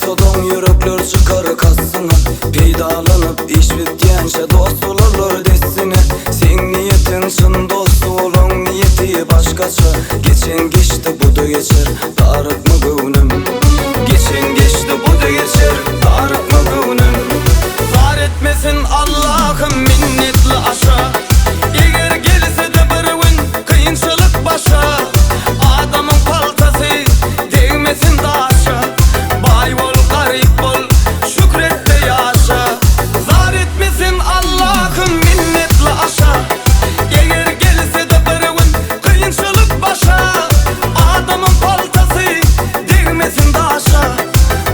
Bolsa doň ýürekler çykar kassyňa Peýdalanyp iş bitýänçä dost bolarlar dessine Seň niýetiň çyn dost olaň niýeti başgaça Geçen geçdi bu-da geçer darykma göwnüm Geçen geçdi bu-da geçer darykma göwnüm Zar etmesin Allahym minnetli aşa Eger gelse-de bir gün kynçylyk başa Adamyň paltasy degmesin daşa Baý bol garyp bol şükür et-de ýaşa Zar etmesin Allahym minnetli aşa Eger gelse-de bir gün kynçylyk başa Adamyň paltasy degmesin daşa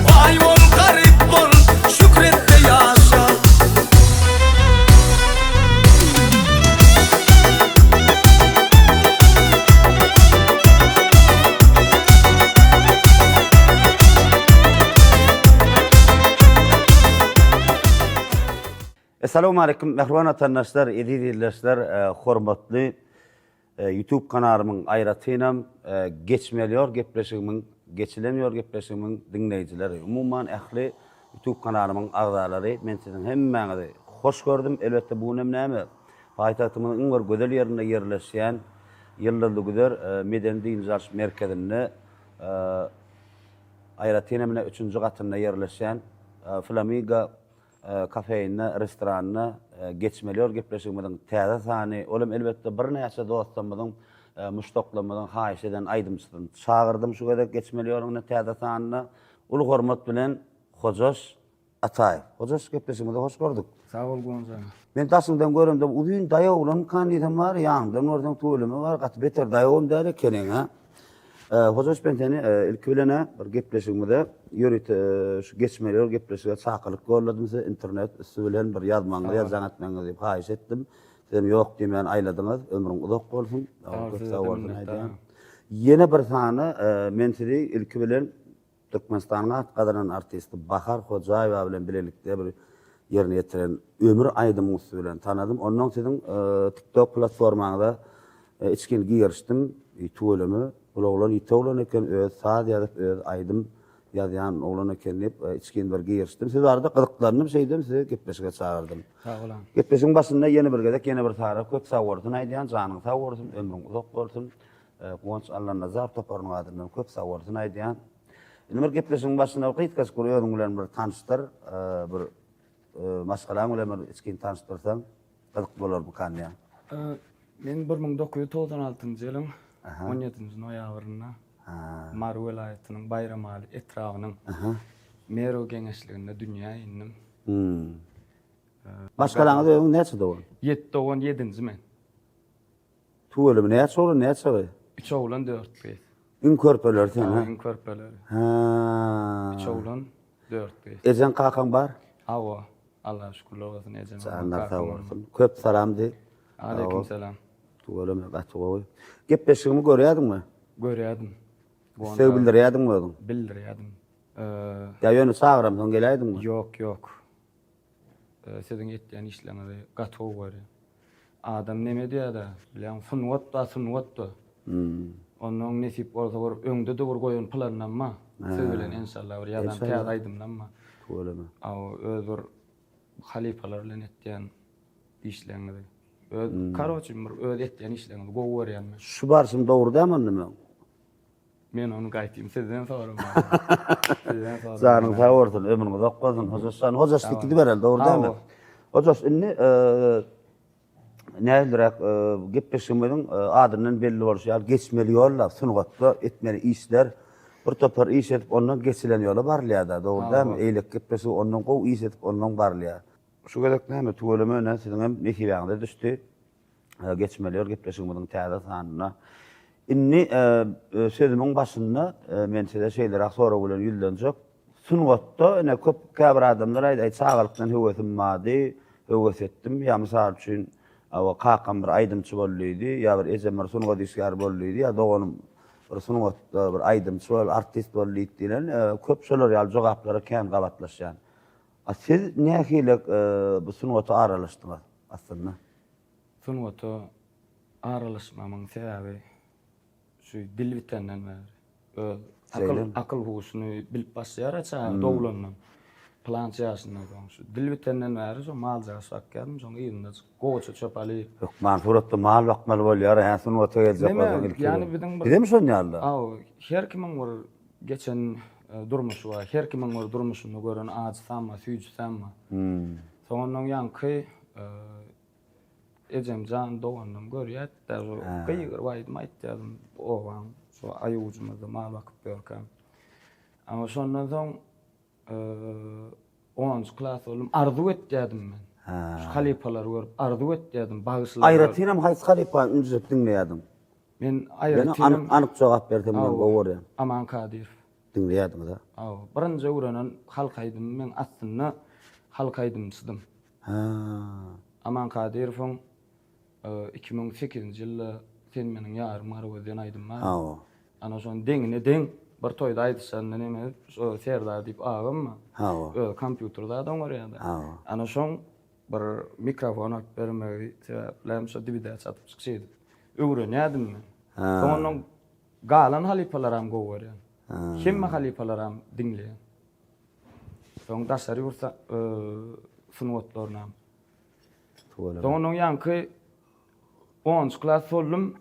Baý bol garyp bol şükür et-de ýaşa. Essalawmaleýkum mähriban watandaşlar, eziz ildeşler, hormatly YouTube kanalymyň aýratynam Geçmeli ýol gepleşigimiň, Geçilen ýol gepleşigimiň diňleýjileri, umuman ähli YouTube kanalymyň agzalary men siziň hemmäňizi hoş gördüm. Elbetde bu günem näme paýtagtymyzyň iň bir gözel ýerinde ýerleşýän Ýyldyzly güzer medeni dynç alyş merkezinde aýratynam ine üçünji gatynda ýerleşýän Flamiga kafeinde, restoranda geçmeli ýol gepleşigimiziň täze sany, ol hem elbetde birnäçe dostlarymyzyň, muşdaklarymyzyň haýyş eden aýdymçysyny çagyrdym şu gezek geçmeli ýoluň ine täze sanyna. Uly hormat bilen Hojaş Ataýew. Hojaş gepleşigimize hoş gördük. Sag bol Guwanç aga. Men daşyňdan göremde uzyn daýaw oglanmykan diýsem bar, ýanyňdan görseň tüweleme bar, gaty beter daýawam däl ekeniň-ä. Hojaş men seni ilki bilen-ä bir gepleşigimize ýörite şu geçmeli ýol gepleşige çakylyk ýolladym size internet üsti bilen bir ýazmagyňyzy ýa jaň etmegiňizi diýip haýyş etdim. Sizem ýok diýmän aýladyňyz. Ömrüň uzak bolsun. Köp sag bolsun aýdýan. Ýene bir sany men sizi ilki bilen Türkmenistanyň at gazanan artisti Bahar Hojaýewa bilen bilelikde bir ýerine ýetiren Ömür aýdymyň üsti bilen tanadym. Onnoň siziň TikTok platformaňyza içgin girişdim. Tüweleme, bul oglan ýiti oglan eken, özi saz ýazyp, özi aýdym ýazýan oglan eken diýip, içgin bir girişdim. Siz barada gyzyklandym, şeýdibem sizi gepleşige çagyrdym. Sag boluň. Gepleşigiň başynda ýene bir gezek, ýene bir sara köp sag bolsun aýdýan. Janyň sag bolsun, ömrüň uzak bolsun. Guwanç Allanazar toparynyň adyndan köp sagbolsun aýdýan. Indi bir gepleşigiň başynda bir gysgajyk bir özüň bilen bir tanyşdyr, bir maşgalaň bilen bir içgin tanyşdyrsaň gyzykly bolarmykan diýýän. Men 1996-njy ýylyň 17-nji noýabrynda Mary welaýatynyň Baýramaly etrabynyň Merw geňeşliginde dünýä indim. Maşgalaňyzda özüň näçe dogan? Ýedi dogan, ýedinji men. Tüweleme näçe oglan näçe gyz? Üç oglan dört gyz. Iň körpeleri sen ha? Iň körpeleri. Ha. Üç oglan dört gyz. Ejeň kakaň bar? Hawa. Allaha şükürler bolsun ejem. Janlar sag bolsun. Köp salam diý. Aleýkum salam. Tüweleme gaty gowy. Gepleşigimi görýädiňmi? Görýädim. Isleg bildirýädiňmi özüň? Bildirýädim. Ýa ýöne çagyramsoň geläýdiňmi? Ýok, ýok. Siziň etýän işleriňizi gaty gowy görýän. Adam neme diýýär-dä, bilýäňmi, sungat bar, sungat-da. Onnoň nesip bolsa bir öňde-de bir goýan planlam bar. Siz bilen enşalla bir ýazan täze aýdymlam bar. Tüweleme. Hawa, öz bir halypalar bilen etýän işleriňizi. Öz, karoçi, bir öz etýän işleriňizi gowy görýän men. Şu barşym dogry dämi onda meň? Men ony gaýtym sizden soramaly. Sizden soramaly. Janyň sag bolsun, ömrüň uzak bolsun. Hojaş jan, Hojaş diýip gidibereli, dogry dälmi? Hojaş, indi nähiliräk gepleşigimiziň adyndan belli bolşy ýaly geçmeli ýol-da, sungatda etmeli işler bir topar iş edip ondan geçilen ýola barylýar-da, dogry dälmi? Eýleki gepleşigi ondan gowy iş edip ondan barylýar. Şu gezek näme, tüweleme ine siziňem nesibäňize düşdi. Geçmeli ýol gepleşigimiziň täze sanynda. Indi sözümiň başynda men size şeýleräk sorag bilen ýüzlenjek. Sungatda ine köp käbir adamlar aýdýar, aý çagalykdan höwesim bardy, höwes etdim. Ýa mysal üçin, hawa kakam bir aýdymçy boldy diýdi, ýa bir ejem bir sungat işgäri boldy diýdi, ýa doganym bir sungatda bir aýdymçy boldy, artist boldy diýdi diýlen köp şolar ýaly jogaplara kän gabatlaşýan. A siz nähili bu sungata aralaşdyňyz aslynda? Sungata aralaşmamyň sebäbi şu dil bitenden bäri. Öz akyl akyl huşuny bilip başlaýar çaga doglandan. Pylança ýaşyndan soň şu dil bitenden bäri şo maljagaş bakýardym, şoň yzynda çykyp gowaça çöp alyp. Hökman suratda mal bakmaly bolýar, hä sungata geljek bolsaň ilki. Ýani biziň bir Bizem şon ýaly. Aw, her kimiň bir geçen durmuşy bar, her kimiň bir durmuşynda gören ajysam bar, süýjüsem bar. Soň ondan ýaňky Ejem jan doganlarym görýärdi-dä, şo gygyryp aýdym aýtýardym obaň şo aýuwjymyzda mal bakyp ýörkäm. Ama şondan soň onunjy klas boldum, arzuw etýärdim men. Şu halypalary görüp arzuw etýärdim, bagşylary. Aýratynam haýsy halypany ünjüp diňleýärdiň? Men aýratynam. Anyk anyk jogap berseň men gowy görýän. Aman Kadyrow. Diňleýärdiňiz-a? Hawa, birinji öwrenen halk aýdymym men aslynda halk aýdymçydym. Hä. Aman Kadyrowyň 2008-nji ýylda Sen meniň ýarym Garagöz diýen aýdymy bar. Hawa. Ana şonuň deňine deň bir toýda aýdyşanda neme şo Serdar diýip agam bar. Hawa. Özi kompýuter zat oňarýar-da. Hawa. Ana şoň bir mikrofon alyp bermegi sebäpli hem şo dibidä çatyp çykyş edip öwrenýärdim men. Hä. Soň ondan galan halypalaram gowy görýän. Hemme halypalaram diňleýän. Soň daşary ýurt sungatlarynam. Soň onuň ýaňky onunjy klas boldum.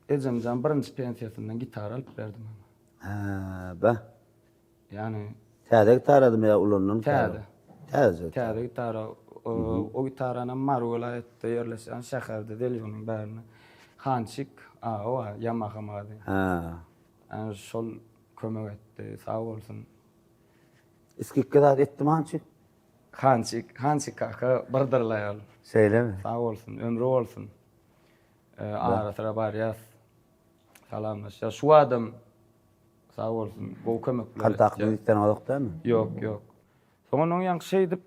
Ejemjan birinji pensiýasyndan gitara alyp berdi maňa. Hä, be. Ýani Täze gitaradymy ýa ulanylan gitara? Täze. Täze gitara. Täze gitara. O gitaranam Mary welaýatda ýerleşýän şäherde Zelýonyň bärinde Hançik aga bar, Yamaha magazyny. Hä. Ýani şol Kömek etdi, sag bolsun. Skidka zat etdimi Hançik? Hançik, Hançik kaka birdirlaý ol. Şeýlemi? Sag bolsun, ömri bolsun. Ara syra barýas. Salamlaşýas. Şu adam sag bolsun, gowy kömekler etdi. Kontaktyny ýitden dälmi? Ýok, ýok. Soň onuň ýaňky şeýdip,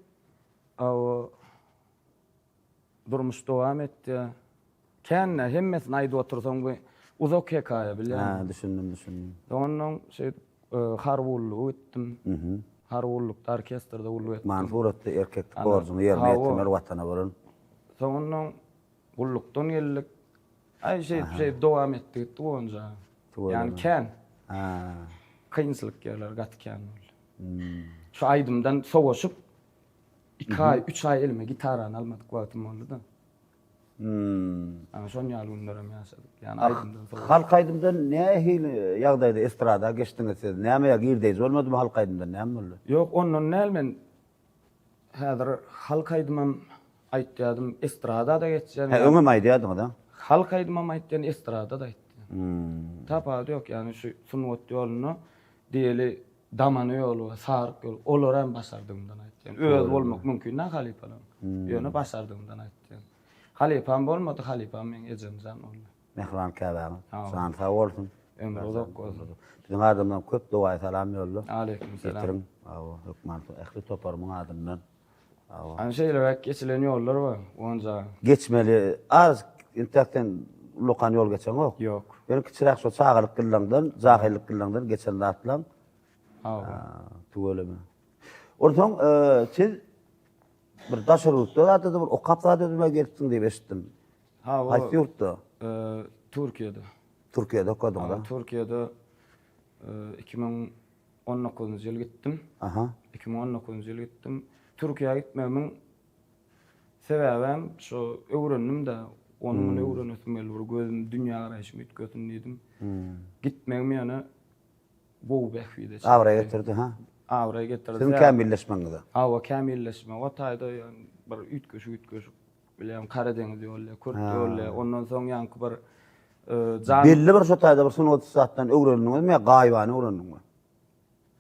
Durmuş dowam etýär. Kän-dä, hemmesini aýdyp otursaň bu uzak hekaýa bilýäňmi? Hä, düşündim, düşündim. Soňundan şeýdip harby gulluga gitdim. Harby gullukda orkestrde gulluk etdim. Many suratda erkeklik borjuňy ýerine ýetirmeli Watana bolan. Soňundan gullukdan geldik. Aý şeýdip şeýdip dowam etdi gitdi onja. Ýani kän. Hä. Kynçylyk ýerleri gaty kän boldy. Şu aýdymdan sowaşyp Iki aý, üç aý elime gitarany almadyk wagtym boldy-da. Ana şon ýaly günlerem ýaşadyk. Ýani aýdymdan soň. Halk aýdymdan nähili ýagdaýda estrada geçdiňiz siz? Näme ýa girdeýji bolmadymy halk aýdymdan näme boldy? Ýok, ondan däl men häzir halk aýdymam aýtýadym, estrada-da geçýän. Hä, öňem aýdýadyňyz-a? Halk aýdymam aýtýan, estrada-da aýtýan. Tapawudy ýok, ýani şu sungat ýolunda diýeli Damana ýoly we Saryk ýoly, olary hem başardygymdan aýtýan. Özi bolmak mümkin däl halypalaryň. Ýöne başardygymdan aýtýan. Halypam bolmady, halypam meň ejemjan boldy. Mähriban käbämiz. Jany sag bolsun. Ömri uzak bolsun. Biziň adymdan köp dogaýy salam ýolla. Aleýkum salam. Ýetiriň. Hawa, hökman ähli toparymyň adyndan. Hawa. Ana şeýleräk geçilen ýollar bar, onja. Geçmeli. Az intäk sen ullakan ýol geçeňok. Ýok. Ýöne kiçiräk şo çagalyk ýyllaňdan, jahyllyk ýyllaňdan geçen zatlaň. Hawa. Tüweleme. Onsoň siz bir daşary ýurtda zat-da bir okap zat özüme gelipsiň diýip eşitdim. Hawa. Haýsy ýurtda? Türkiýede. Türkiýede okadyňyz a? Türkiýede 2019-njy ýyl gitdim. Aha. 2019-njy ýyl gitdim. Türkiýä gitmegimiň sebäbem şo öwrendim-de, ony muny öwrenesim geldi, bir gözüm, dünýägaraýşym üýtgesin diýdim. Gitmegim ýöne gowy bähbide çykdy. Abraý getirdi, ha? Abraý getirdi. Siziň kämilleşmegiňize. Hawa, kämilleşme. O taýda bir üýtgeşik-üýtgeşik Bilýän Karadeňiz ýolly, Kürt ýolly, ondan soň ýaňky bir jan Belli bir şo taýda bir sungat ussatdan öwrendiňizmi ýa gaýybana öwrendiňmi?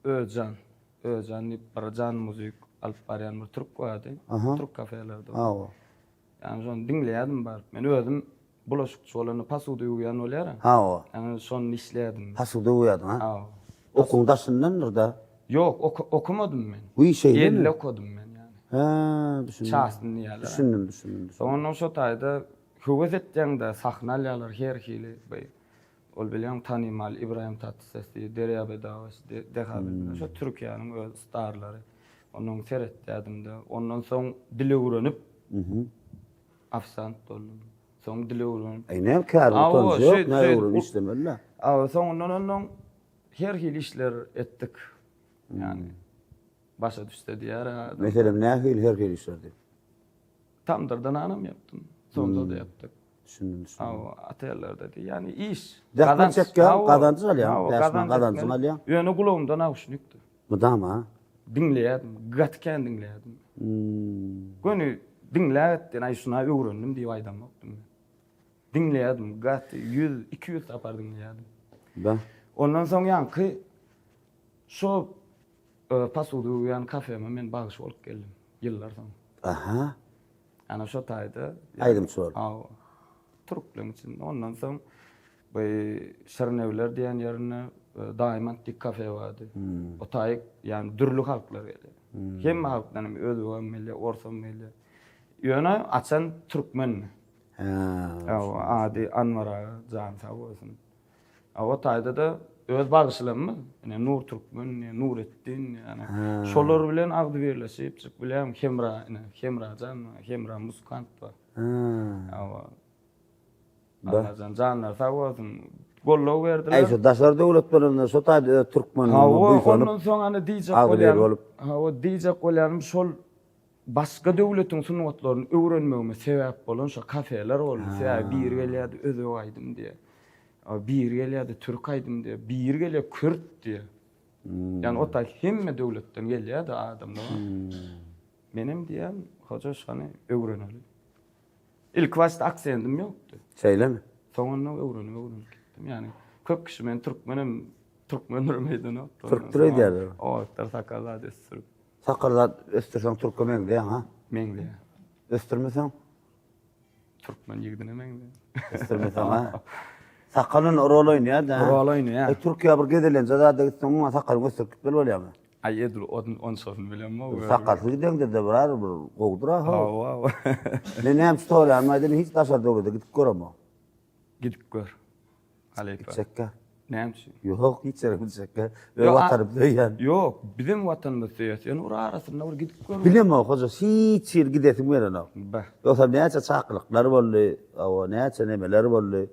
Özjan, Özjan diýip bir jan muzyk alyp barýan bir türk bardy. Türk kafelerde. Hawa. Ýani şony diňleýärdim baryp. Men özüm bulaşykçy bolanda posuda ýuwýan bolýaryn. Hawa. Ýani şony işleýärdim. Posuda ýuwýardyň ha? Hawa. Okuň daşyndandyr-da. Ýok, okamadym men. Wiý şeýlemi? Elle okadym men ýani. Hä, düşündim. Çasny diýýärler. Düşündim, düşündim. Soň ondan şo taýda höwes etýäň-de, sahna alýarlar her hili. Bu ol bilýäň tanymal Ibrahim Tatlyses diýip, Derýa Bedawaş, Deha bilmem. Şo Türkiýäniň öz starlary. Ondan seretýärdim-de. Ondan soň dil öwrenip, ofisiant boldum. Soň dil öwrenip. Eý, näme kär utanjy ýok, näme öwrenip işlemeli-dä. A soňundan ondan her hili işler etdik. Ýani başa düşse diýer adam. Meselem nähili her hili işler diýip? Tamdyrda nanam ýapdym. Somsa-da ýapdyk. Düşündim, düşündim. Hawa, otellerde diý. Ýani iş. Zähmet çekýäň, gazanç alýaň, bäş gazanjyňy alýaň. Ýöne gulagymda nauşnikdi. Mydama? Diňleýärdim, gaty kän diňleýärdim. Göni diňläp etdi, aý şuna öwrendim diýip aýdamokdym men. Diňleýärdim, gaty 100, 200 sapar diňleýärdim. Be. Ondan soň ýaňky şo posuda ýuwýan kafeme men bagşy bolup geldim ýyllar soň. Aha. Ana şo taýda. Aýdymçy bolup. Hawa. Türkleriň içinde. Ondan soň bu Şirinewler diýen ýerinde Diamond diýip kafe bardy. O taýy ýagny dürli halklar gelýär. Hemme halkdan hem özbegem gelýär, orsam gelýär. Ýöne açan türkmendi. Hä. Hawa, ady Anwar aga, jany sag bolsun. A o taýda-da öz bagşylarymyz, ine Nur Türkmen, Nuretdin, ýani şolar bilen agzybirleşip, çyk bilýäň, Hemra, ine Hemrajan, Hemra muzykant bar. Hawa. Allajan janlary sag bolsun. Goldaw berdiler. Äý şu daşary döwletlerinde şo taýda öz türkmenligine buýsanyp. Hawa, ondan soň ana diýjek bolýanym. Hawa, diýjek bolýanym şol Başga döwletiň sungatlaryny öwrenmegime sebäp bolan şo kafeler boldy. Sebäbi biri gelýärdi özbek aýdym diýýär. Biri gelýärdi türk aýdym diýýär. Biri gelýär kürt diýýär. Ýagny o taý hemme döwletden gelýärdi adamlar. Menem diýýän, hoja şony öwreneli. Ilki başda aksendim ýokdy. Şeýlemi? Soňunda öwrenip öwrenip gitdim. Ýagny köp kişi meni türkmenem türkmendirim öýdenok. Türkdür öýdýärler. O wagtlar sakal zat ösdürip. Sakal zat ösdürseň türke meňzeýäň ha? Meňzeýär. Ösdürmeseň? Türkmen ýigidine meňzeýär. Ösdürmeseň ha? Sakalyn rol oýnaýar-da. Rol oýnaýar. E, Türkiýä bir gezelenje zada gitseň, umuman sakalyňy ösdürip gitmeli bolýarmy? Aý edil onçasyny bilemok. Sakalsyz gideňde-de bir bir gowudyr ha. Hawa, hawa. Men näme üçin soraýanym aýdyn, hiç daşary döwlete gidip göremok. Gidip gör. Halypa. Gitjekkä. Näme üçin? Ýok, hiç ýere gitjekkä. Öz watanymy söýýän. Ýok, bizem watanymyzy söýýäs. Ýöne bir arasynda bir gidip gör. Bilemok, hoja, hiç ýere gidesim gelenok. Bah. Ýogsam näçe çakylyklar boldy, hawa, näçe nemeler boldy.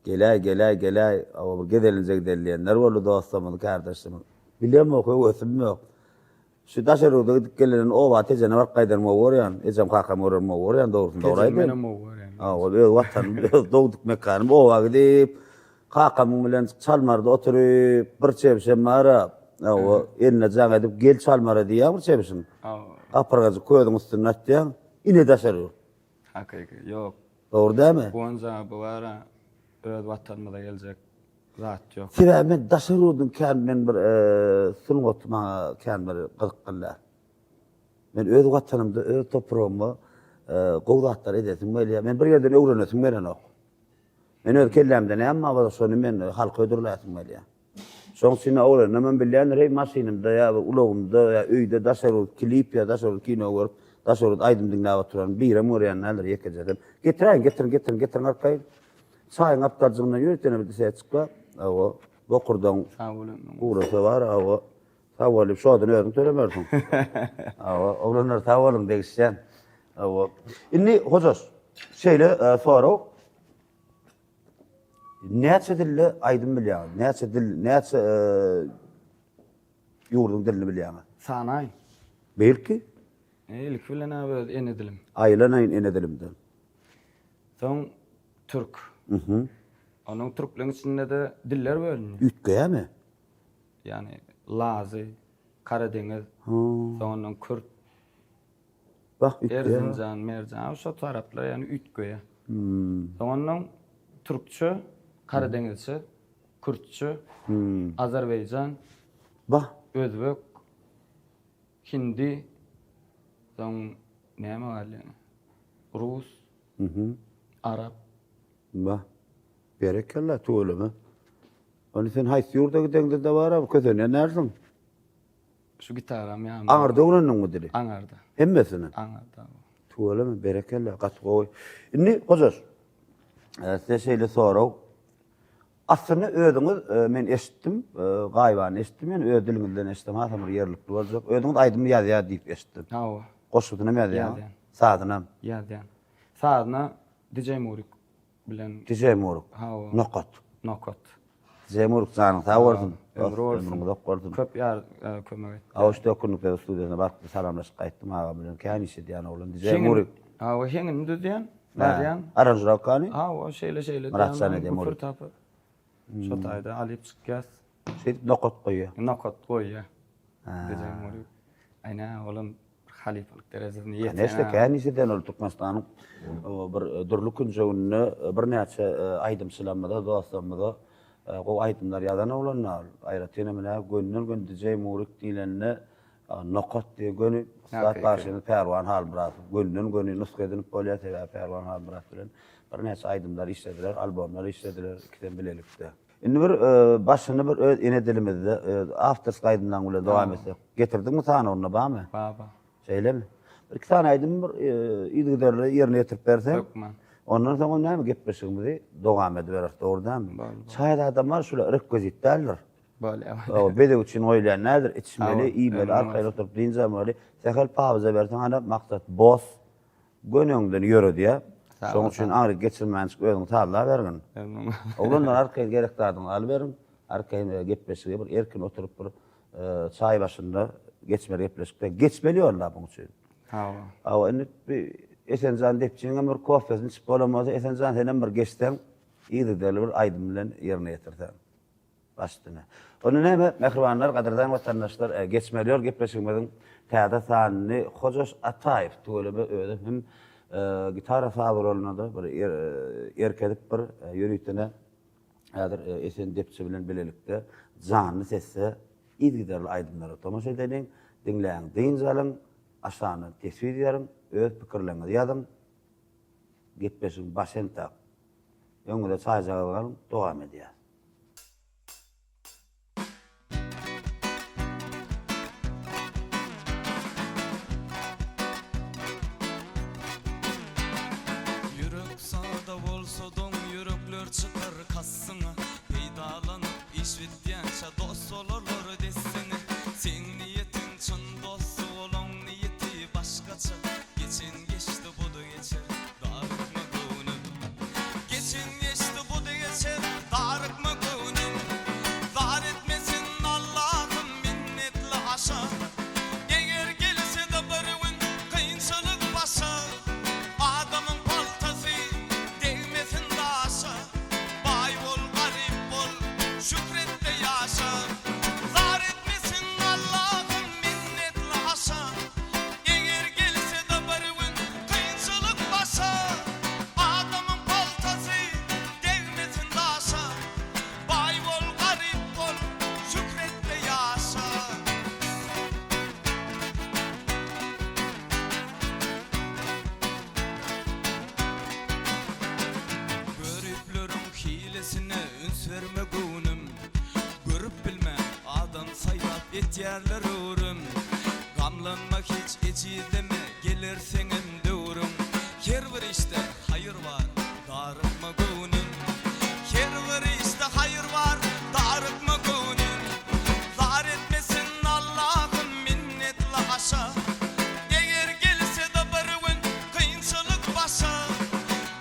Geläý, geläý, geläý, hawa, bir gezelenje gideli diýenler boldy dostlarymyz, kärdeşlerimiz. Bilemok, höwesim ýok. Şu daşary ýurda gidip gelenden oba Tejene baryp gaýdanymy gowy görýän. Ejem kakamy görenimi gowy görýän, dogrusyny dogry Tejeni aýdaýyn. menem gowy görýän. Hawa, öz watanym, öz dogduk mekanym oba gidip, kakamyň bilen çalmarda oturyp, bir çebşem bar-a, hawa, eline jaň edip, gel çalmara diýýäň bir çebşiň. Hawa. Gapyrgajyk közüň üstünde atýaň, ine daşary ýurt. Hakyky, ýok. Dogry dälmi? Guwanç abi bar-a, öz watanymyza geljek zat ýok. Sebäbi men daşary ýurduň kän men bir sungaty maňa kän bir gyzykly däl. Men öz watanymda, öz topragymda gowy zatlar edesim gelýär. Men bir ýerden öwrenesim gelenok. Men öz kellämde näme bar bolsa şony men halka hödürläsim gelýär. Şoň üçin öwrenmem bilýändir, heý maşynymda ýa bir ulagymda ýa öýde daşary ýurt klip ýa daşary ýurt kino görüp, daşary ýurt aýdym diňläp oturan birem görýän däldir ýekejesem. Getiräýiň, getiriň, getiriň, getiriň arkaýyn. Çaýyň gapdaljygyndan ýörite ýene bir diseýe çykýar. Hawa, bokurdagyň Sag boluň. gurasy bar, hawa. Sag bol diýip, şoduny özüň tölemersiň. Hawa, oglanlar sag boluň, degişýän. Hawa. Indi Hojaş, şeýle sorag. Näçe dilde aýdym bilýäňiz? Näçe dil, näçe ýurduň dilini bilýäňiz? Sanaý. Belki? Ilki bilen-ä öz ene dilim. Aýlanaýyn ene dilimden. Soň türk. Mhm. Onuň türkleriň içinde-de diller bölünýär. Üýtgeýärmi? Ýagny lazy, Karadeňiz, soňundan kürt. Bak üýtgeýär. Erzinjan, Merjan, şo taraplar ýagny üýtgeýär. Soňundan türkçe, karadeňizçe, kürtçe, azerbaýjan, Bak. özbek, hindi, soň näme galýar? Rus, arap. Bah. Berekella, tüweleme. Ony sen haýsy ýurda gideňde-de bar-a, kösenýän dälsiň. Şu gitaram ýanymda. Aňyrda öwrendiňmi dili? Aňyrda. Hemmesini? Aňyrda. Tüweleme, berekella, gaty gowy. Indi Hojaş, size şeýle sorag. Aslynda özüňiz men eşitdim, gaýybana eşitdim, ýöne öz diliňizden eşitsem hasam bir ýerlikli boljak. Özüňiz aýdym ýazýar diýip eşitdim. Hawa. Goşgusynam ýazýaňyz? Ýazýan. Sazynam? Ýazýan. Sazyna DJ Murik bilen. DJ Murik. Hawa. Nokat. Nokat. Jemur janyň sag bolsun. Ömri bolsun. Ömrüň uzak bolsun. Köp ýar kömek etdi. Aw şu dört günlük öz studiýasyna baryp bir salamlaşyp gaýtdym agam bilen. Kän iş edýän oglan. Jemur. Hawa heňini düzýän. Barýan. Aranžirowkany? Hawa şeýle şeýle. Myrat jan edýän. Küfür tapyp. Şo taýda alyp çykýas. Şeýdip nokat goýýar. Nokat goýýar. Jemur. Aýna olam halypalyk derejesine ýeten. Kanyşda kän iş eden ol Türkmenistanyň bir dürli künjeginde birnäçe aýdymçylarymyza, dostlarymyza gowy aýdymlar ýazan oglan ol. Aýratynam ine gönden-göni DJ Murik diýlende nokat diýe göni ussat bagşymyz Pärwan Halmyradow gönden-göni nusga edinip bolýar, sebäbi Pärwan Halmyradow bilen birnäçe aýdymlar işlediler, albomlar işlediler ikisem bilelikde. Indi bir başyny bir öz ene dilimizde öz awtorski aýdymlaň bilen dowam etsek. Getirdiňmi sanawynda barmy? Bar bar. Şeýlemi? Bir iki sany aýdymy bir yzygiderli ýerine ýetirip berseň. Hökman. Ondan soňam näme gepleşigimizi dowam edibereris, dogry dälmi? Çaý zadam bar, şular rekwizit däldir. Bolýar. Hawa, bezeg üçin goýulýan däldir. Içmeli, iýmeli, arkaýyn oturyp dynç almaly. Sähel pauza berseň hana maksat boss. Göni öňden ýöredýär. Şonuň üçin aňryk geçirmänjik özüňi sazlabergin. Oglanlar arkaýyn gerek zadyňyzy alyberiň. Arkaýyn gepleşige bir erkin oturyp bir çaý başynda geçmeli gepleşikde. Geçmeli ýol-da buň üçin. Hawa. Hawa indi bir Esenjan depçiňem bir kofesini içip bolan bolsa Esenjan senem bir geçseň yzygiderli bir aýdym bilen ýerine ýetirseň. Baş üstüne. Onda näme, mähribanlar, gadyrdan watandaşlar, Geçmeli ýol gepleşigimiziň täze sanyny Hojaş Ataýew tüweleme özi hem gitara saz guralynda-da bir erk edip bir ýöritene häzir Esen depçi bilen bilelikde janly sesde yzygiderli aýdymlara tomaşa edeliň, diňläň, dynç alyň, aşagyndan teswir beriň, öz pikirleriňizi ýazyň. Gepleşigiň başy entak. Öňüňize çaýjagaz galyň, dowam edýäs. Ýürek sada bolsa doň ýürekler çykar kassyňa Peýdalanyp iş bitýänçä dost bolarlar dessine Seň niýetiň çyn dosty olaň niýeti başgaça Geçen geçdi bu-da geçer darykma göwnüm Geçen geçdi bu-da geçer darykma göwnüm Zar etmesin Allahym minnetli aşa Eger gelse-de bir gün kynçylyk başa Adamyň paltasy degmesin daşa Baý bol garyp bol şükret-de ýaşa Zar etmesin Allahym minnetli aşa Eger gelse-de bir gün kynçylyk başa, Adamyň paltasy degmesin daşa. Baý bol, garyp bol, şükret-de ýaşa. Göripleriň hilesine üns berme göwnüm. Görüp bilmän adam saýlap etýärler öwrüm. Gamlanma hiç ejizleme geler seňem döwrüň. Her bir işde haýyr bar darykma göwnüm. Her bir işde haýyr bar darykma göwnüm. Zar etmesin Allahym minnetli aşa. Eger gelse-de bir gün kynçylyk başa.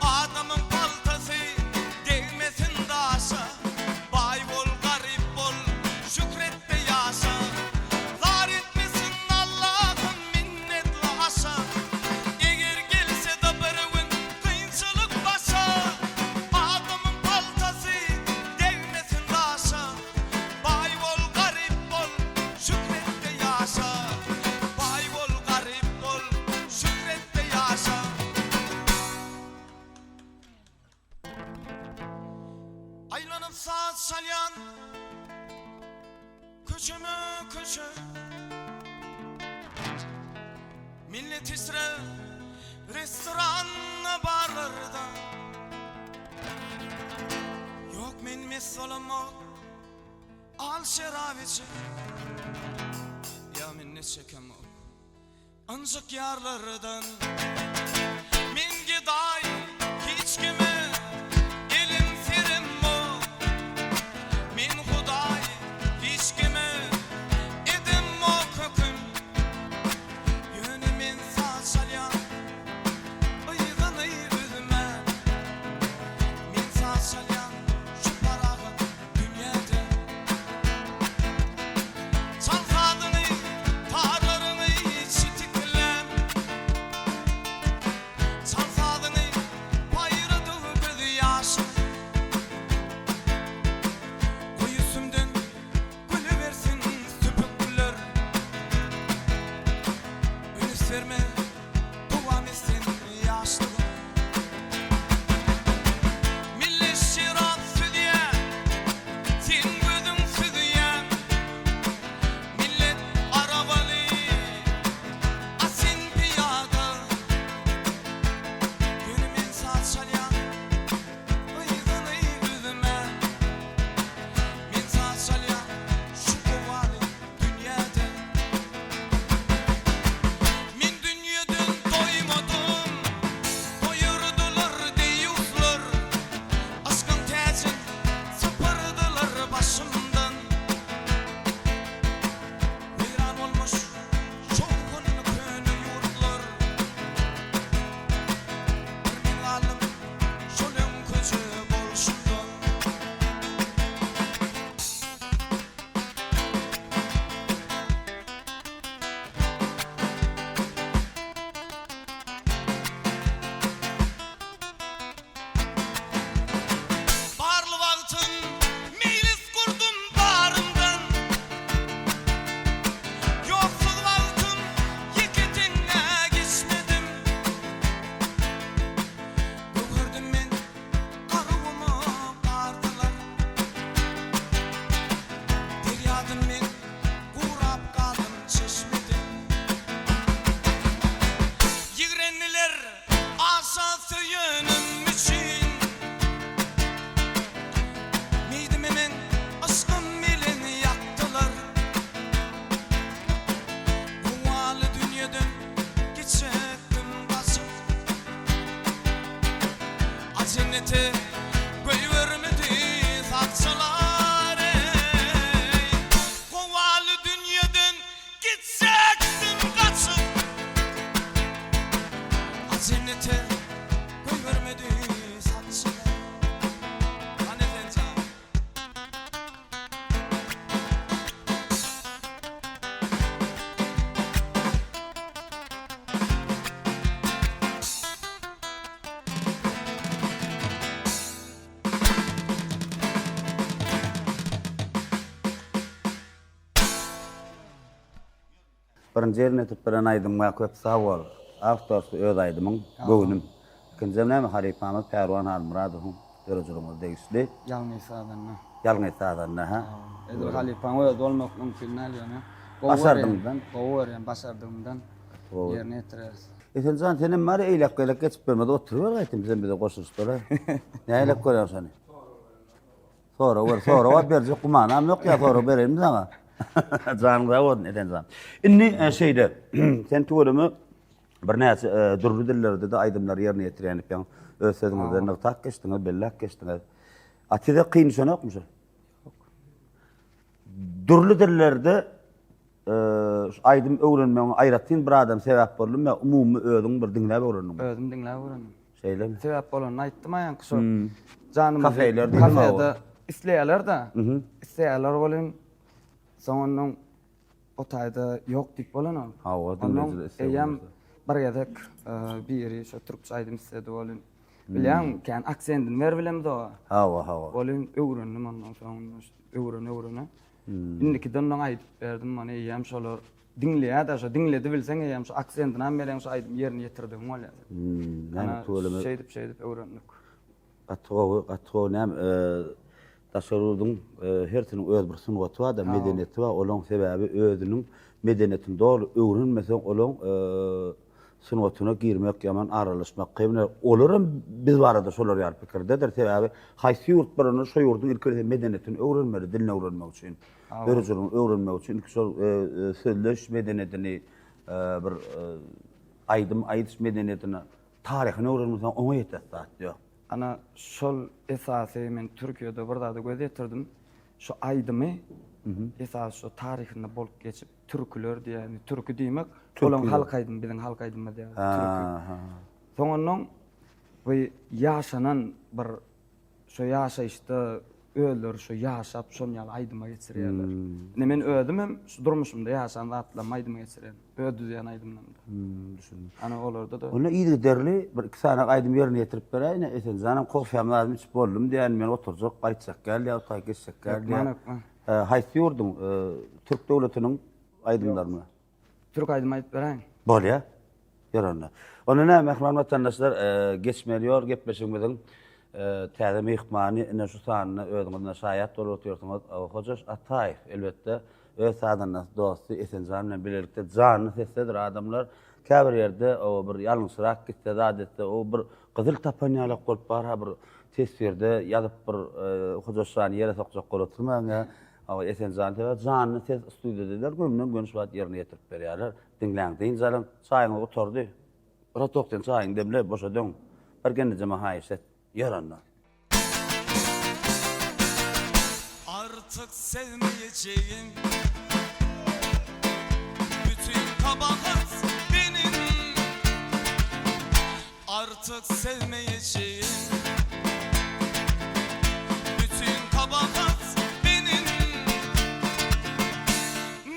Adamyň paltasy degmesin daşa. Baý bol, garyp bol, şükret-de ýaşa. Zar etmesin Allahym minnetli aşa. Eger gelse-de bir gün kynçylyk başa. Adamyň paltasy degmesin daşa. Baý bol, garyp bol, şükret-de ýaşa. Baý bol, garyp bol, şükret-de ýaşa. Aýlanyp saz çalýan köçeme-köçe Millet içre restoran barlarda Ýok men mes bolamok al şerap içip Ýa minnet çekemok Ynjyk ýarlardan men gedaý hiç kime elim seremok Men hudaý hiç kime edemok höküm Ýöne men saz çalýan yzyny üzmän Men saz çalýan şu parahat dünýäň. Birinji ýerine ýetirip beren aýdymyňa köp sag bol. Awtorsy öz aýdymyň, Göwnüm. Ikinjiem näme halypamyz Pärwan Halmyradowyň döredijiligine degişli. Ýalňyz sazanda. Ýalňyz sazanda hä. Edil halypaň özi bolmak mümkin däl ýöne. Başardygymdan. Gowy görýän başardygymdan ýerine ýetireris. Esenjan senem bari eýläk beýläk geçip bermez oturyber gaýtym sen bize goşulyşdyra. Nähilek görýäň şony? Sorag ber, sorag berjek gümanam ýok ýa sorag bereýinmi saňa? Janyň sag bolsun Esenjan. Indi e, şeýle sen tüweleme birnäçe e, dürli dillerde-de aýdymlary ýerine ýetirýän ekeniň. Öz sözüňizde nygtap geçdiňiz, belläp geçdiňiz. A size kyn düşenokmy şu? Ýok. Dürli dillerde e, şu aýdym öwrenmegiňe aýratyn bir adam sebäp boldumy ýa umumy özüň bir diňläp öwrendiňmi? Özüm diňläp öwrendim. Şeýlemi? Sebäp bolanyny aýtdym aýanky şo janymyzy Kafeler diýdim kafede isleýärler-de. Isleýärler welin soň ondan o taýda ýok diýip bolanok. Hawa, Ondan diňleýjiler isleg eýýäm bolmasa. bir gezek biri şo türkçe aýdym isledi welin bilýäňmi kän aksendini beribilemzok. Hawa, hawa. Welin öwrendim ondan soň öwrene-öwrene. Indikiden ondan aýdyp berdim mana eýýäm şolar Diňleýär-de şo, diňledi bilseň eýýäm şo aksendinam bereň şo aýdymy ýerine ýetirdigiň bolýar. Hmm, näme tüweleme. Şeýdip şeýdip öwrendik. Gaty gowy, gaty gowy näme daşary ýurduň hersiniň öz bir sungaty bar-da, medeniýeti bar. Olaň sebäbi özüniň medeniýetini doly öwrenmeseň olaň sungatyna girmek ýaman aralaşmak kyn. Olaram biz barada şolar ýaly pikirdedir. Sebäbi haýsy ýurt bolanda şo ýurduň ilki bilen medeniýetini öwrenmeli, dilini öwrenmek üçin. Döredijiligini öwrenmek üçin ilki şol sözleýiş medeniýetini, bir aýdym aýdyş medeniýetini, taryhyny öwrenmeseň oňa ýetesi zat ýok. Ana şol esasy men Türkiýede bir zada göz ýetirdim. Şu aýdymy esasy şu taryhynda bolup geçip türküler diýýär. Türki diýmek olaň halk aýdymy biziň halk aýdymymyz ýaly türki. Soňundan bu ýaşanan bir Şo ýaşaýyşda özleri şo ýaşap şon ýaly aýdyma geçirýärler. Ine men özüm hem şu durmuşymda ýaşan zatlarymy aýdyma geçirýän. Öz düzýän aýdymlarymda. Düşündim. Ana olarda-da. Onda yzygiderli bir iki sany aýdym ýerine ýetirip beräýine Esen janam kofýamy zadymy içip boldum diýýän men oturjak gaýtjak gel diýýär otaý geçjek gel diýýär. Hökman hökman. Haýsy ýurduň türk döwletiniň aýdymlarymy? Türk aýdymy aýdyp beräýiň. Bolýa. Ýör onda. Onda näme mähriban watandaşlar, geçmeli ýol gepleşigimiziň täze myhmany ine şu sanyna özüňiz ine şaýat bolup otyrsyňyz. Hojaş Ataýew elbetde öz sazandasy dosty Esenjan bilen bilelikde janly sesdedir adamlar. Käbir ýerde o bir ýalňyşrak gitse zat etse o bir gyzyl tapan ýalak bolup barha bir teswirde ýazyp bir Hojaş jany ýere sokjak bolup oturmaň ýa. Hawa Esenjan sebäbi janly ses studiýadadylar gönden göni şu wagt ýerine ýetirip berýärler. Diňläň dynç alyň. Çaýyňyz gutardy. Bratok sen çaýyňy demle boşa döň. Bir gelnejeme haýyşt et. Ýör onda. Artyk sevmeyeceğim Bütün kabahat benim Artyk sevmeyeceğim Bütün kabahat benim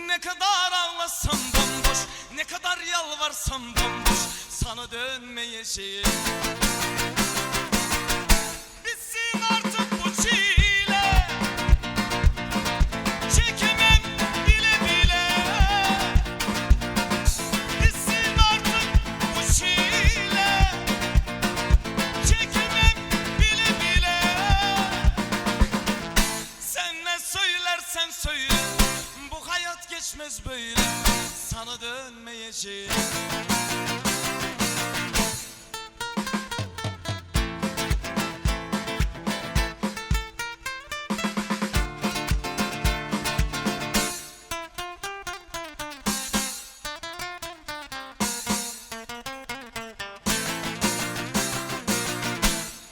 Ne kadar ağlasam bomboş Ne kadar yalvarsam bomboş Sana dönmeyeceğim Bitsin artık bu çile Çekemem bile bile Bitsin artık bu çile Çekemem bile bile Sen ne söylersen söyle Bu hayat geçmez böyle Sana dönmeyeceğim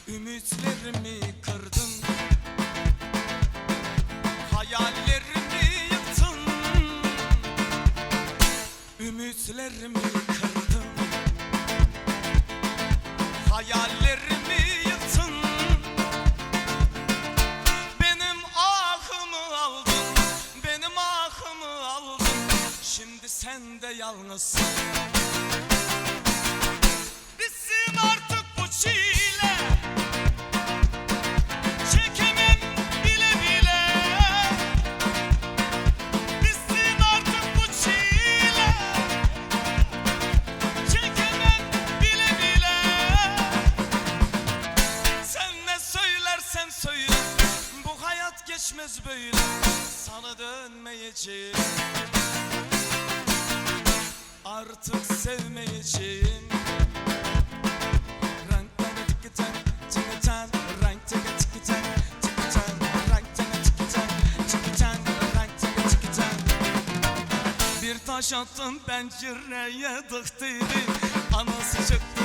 Ümitlerimi kırdın Hayallerimi yıktın Ümitlerimi kırdın Hayallerimi yıktın Benim ahımı aldın Benim ahımı aldın Şimdi sen de yalnızsın Bitsin artık bu çile Çekemem bile bile Bitsin artık bu çile. Geçmez böyle sana dönmeyeceğim Artık sevmeyeceğim Rank tane tiki tan tiki tan Rank tiki tiki tan tiki tan Rank tane tiki tan tiki tan Rank tiki tiki tan Bir taş attım pencereye dık dedi Anası çıktı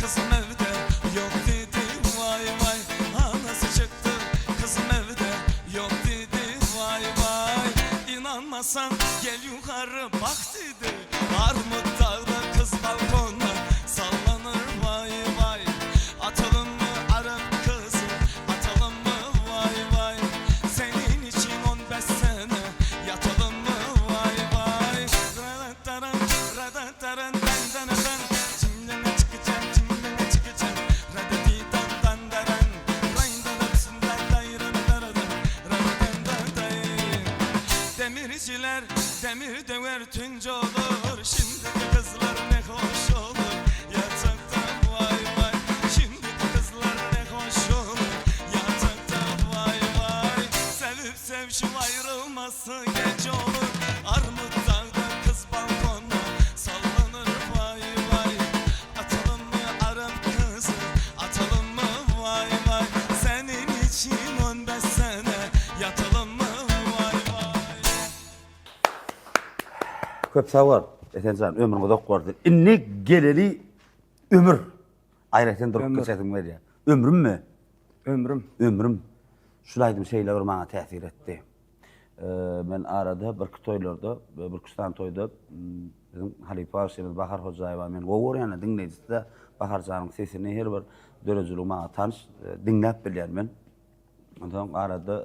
kızım evde yok dedi Vay vay anası çıktı kızım evde yok dedi Vay vay inanmasan gel yukarı bak dedi Armut dağda kız balkonda sallanır vay vay Atalım mı Arap kızı atalım mı vay vay Senin için 15 sene yatalım mı vay vay Rarataran, radataran, dandanatan, çimdene çıkacağım, çimdene çıkacağım, radatitan dandaran, rayndadatsın dayrandarada, radadandaday. Demirciler demir döver tünc olur Şimdiki kızlar ne hoş olur Yatakta vay vay Şimdiki kızlar ne hoş olur Yatakta vay vay Sevip sevişip ayrılması gece olur Armut dağda kız balkonda Sallanır vay vay Atalım mı Arap kızı Atalım mı vay vay Senin için 15 sene Yatalım mı vay vay Köp sag bol, Esenjan, ömrüň uzak bolsun. Indi geleli ömür. Aýratyn durup geçesim gelýär. Ömrümmi? Ömrüm. Ömrüm. Şul aýdym şeýle bir maňa täsir etdi. Men arada birki toýlarda, birküç sany toýda biziň halypa bagşymyz Bahar Hojaýewa meni gowy görýän diňleýjisi-de Bahar janyň sesini her bir döredijiligi maňa tanyş, diňläp bilýän men. Onsoň arada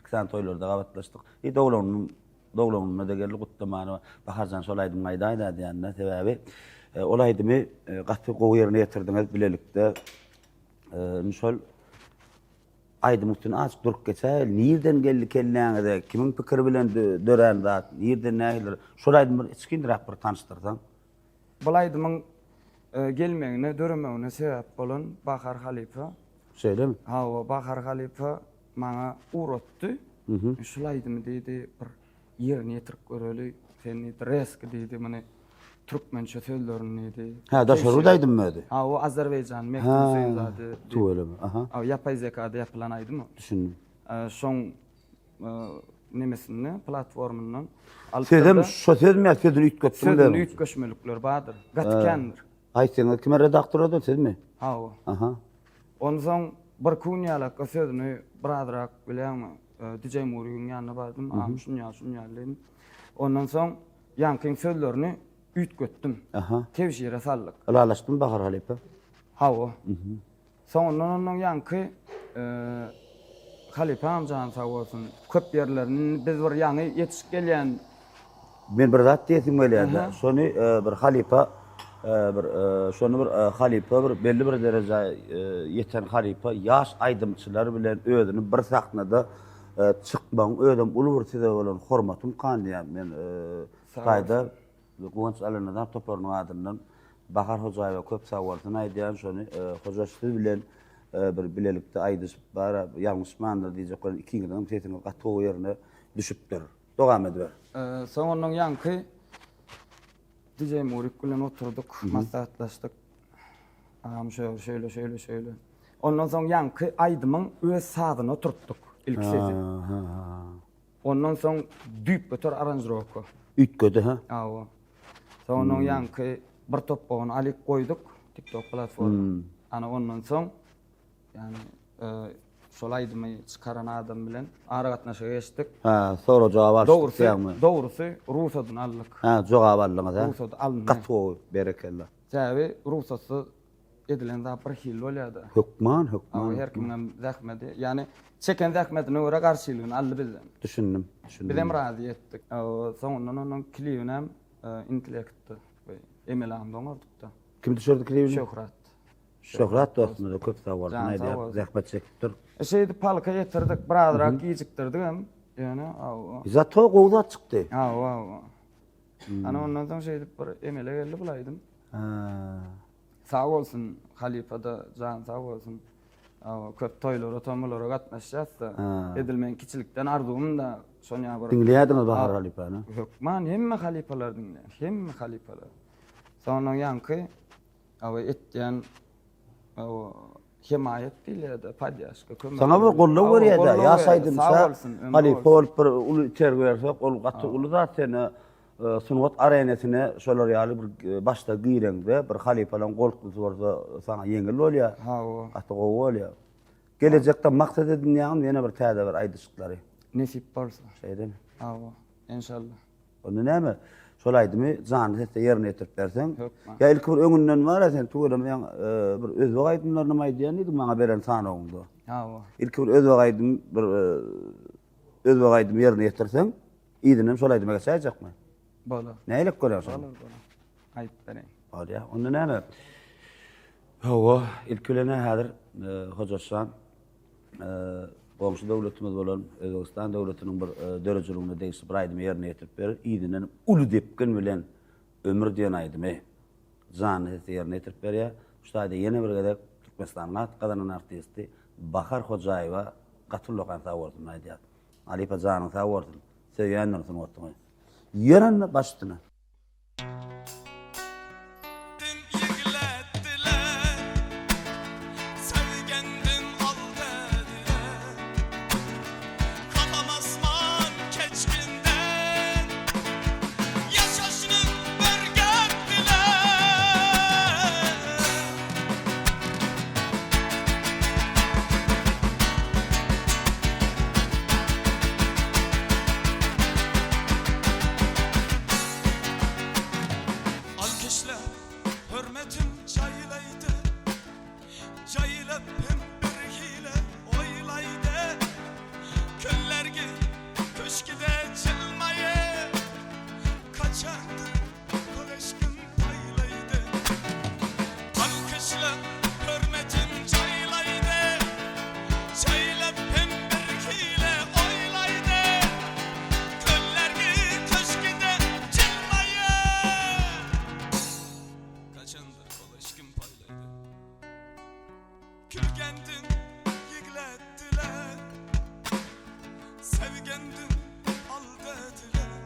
iki sany toýlarda gabatlaşdyk. I doglan doglan gününe-de geldi gutlamana. Bahar jan şol aýdymy aýdaý-da diýende, sebäbi ol aýdymy gaty gowy ýerine ýetirdiňiz bilelikde. Indi şol aýdymyň üstünde azajyk durup geçäýeli. Nirden geldi kelläňize, kimiň pikiri bilen dörän zat, nirden nähili? Şol aýdymy bir içginräk bir tanyşdyrsaň. Bul aýdymyň gelmegine, döremegine sebäp bolan Bahar halypa. Şeýlemi? Hawa, Bahar halypa maňa ugratdy. Şul aýdymy diýdi, bir ýerine ýetirip göreli. Sen diýdi, reski diýdi, muny türkmençe sözlerini diýdi. Hä, daşary ýurt aýdymymy özi? Hawa, Azerbaýjan, Mehdi Hüseýnzade. Tüweleme, aha. Hawa, ýapay zekada ýapylan aýdym o. Düşündim. Şoň nemesinde, platformyndan alyp Sözem şo sözmi ýa sözüni üýtgetdiňmi? Sözünde üýtgeşmelikler bardyr. Gaty kändir. Aýtsaňyz kime redaktor eden sizmi? Hawa. Aha. Onsoň bir kun ýalakka sözüni birazrak bilýäňmi, DJ Murigiň ýanyna bardym, agam şun ýaly, şun ýaly diýdim. Ondan soň ýaňkyň sözlerini üýtgetdim. Aha. Tebşire saldyk. Ylalaşdymy Bahar halypa? Hawa. Soňundan onnoň ýaňky halypam jany sag bolsun, köp ýerlerini biz bir ýaňy ýetişip gelýän. Men bir zat diýesim gelýär-de, şony bir halypa bir şony bir halypa bir belli bir derejä ýeten halypa ýaş aýdymçylar bilen özüni bir sahnada çykmagyň özem uly bir size bolan hormatymkan diýýän men Hytaýda Guwanç Allanazar toparynyň adyndan Bahar Hojaýewa köp sag bolsun aýdýan şony Hojaş siz bilen bir bilelikde aýdyşyp bara ýalňyşmandyr diýjek bolan ikiňiziňem sesiňiz gaty gowy ýerine düşüpdir. Dowam ediber. Soň ondan ýaňky DJ Murik bilen oturdyk, maslahatlaşdyk. Agam şöyle şöyle şöyle şöyle. Ondan soň ýaňky aýdymyň öz sazyny oturtdyk ilki sesi. Ondan soň düýpgöter aranžirowka. Üýtgedi hä? Hawa. Soň onuň ýaňky bir topbagyny alyp goýduk TikTok platforma. Ana ondan soň ýani şol aýdymy çykaran adam bilen aragatnaşyga geçdik. Hä, sorag jogap alyşdyk Dogrusy, diýýäňmi? dogrusy rugsadyny aldyk. Hä, jogap aldyňyz hä? Rugsady alyndy. Gaty gowy, berekella. Sebäbi rugsatsyz edilen zat bir hili bolýar-da. Hökman, hökman. Hawa, her kimiňem zähmeti, ýagny çeken zähmetine görä garşylygyny aldy bizden. Düşündim, düşündim. Bizem razy etdik. Soňundan onuň klibinem intellektde, emel aňda oňardyk-da. Kim düşürdi klibini? Şöhrat. Şöhrat dostumyza köp sag bolsun aýdýar, zähmet çekipdir. Şeýdip palka ýetirdik, birazrak gijikdirdigem, ýöne hawa. Zato gowy zat çykdy. Hawa, hawa. Ana ondan soň şeýdip bir emele geldi bul aýdym. Ha. Sag bolsun halypada jany sag bolsun. Hawa, köp toýlara, tomalara gatnaşýas-da. Edil meň kiçilikden arzuwym-da şon ýaly bir. Diňleýärdiňiz Bahar halypany? Hökman hemme halypalary diňleýän, hemme halypalary. Soňundan ýaňky hawa etýän hawa hemaýat diýilýär-de, podýaşka, kömek. Saňa bir goldaw berýär-de, ýaş aýdymça halypa bolup bir uly itergi bersek, ol gaty uly zat seni Sungat arenasyna şolar ýaly bir başda gireňde bir halypalaryň goltgusy bolsa saňa ýeňil bolýar. Hawa. Gaty gowy bolýar. Gelejekde maksat edinýäňmi ýene bir täze bir aýdyşyklary? Nesip bolsa. Şeýdemi? Hawa. Enşalla. Onda näme? Şol aýdymy janly sesde ýerine ýetirip berseň. Hökman. Ýa ilki bir öňünden bar-a sen tüweleme ýaň bir özbek aýdymlarynam aýdýan diýdiň maňa beren sanawyňda. Hawa. Ilki bir özbek aýdym bir özbek aýdymy ýerine ýetirseň, Yzyndan şol aýdyma geçäýjekmi? Bolar. Nähili görýäň şony? Bolar, bolar. Aýdyp bereýin. Bolýar. Onda näme? Hawa, ilki bilen häzir e, Hojaşjan e, goňşy döwletimiz bolan Özbegistan döwletiniň bir e, döredijiligine degişli bir aýdymy ýerine ýetirip berer. Yzyndan uly depgin bilen Ömür diýen aýdymy janly sesde ýerine ýetirip berýär. Şu taýda ýene bir gezek Türkmenistanyň at gazanan artisti Bahar Hojaýewa gaty ullakan sag bolsun aýdýar. Halypa janyň sag bolsun. Söýýändirin sungatyňy. Ýörende baş üstüne. Alkyşlap hörmetin jaýlaýdy, Jaýlap hem bir hile oýlaýdy. Köllergi köşgüde jylmaýy, Kaçandyr köleşgin paýlaýdy. Alkyşlap hörmetin jaýlaýdy, Jaýlap hem bir hile oýlaýdy. Köllergi köşgüde jylmaýy, Kaçandyr koleşkin paýlaýdy. Külgendin ýigletdiler, Sevgendin aldadylar.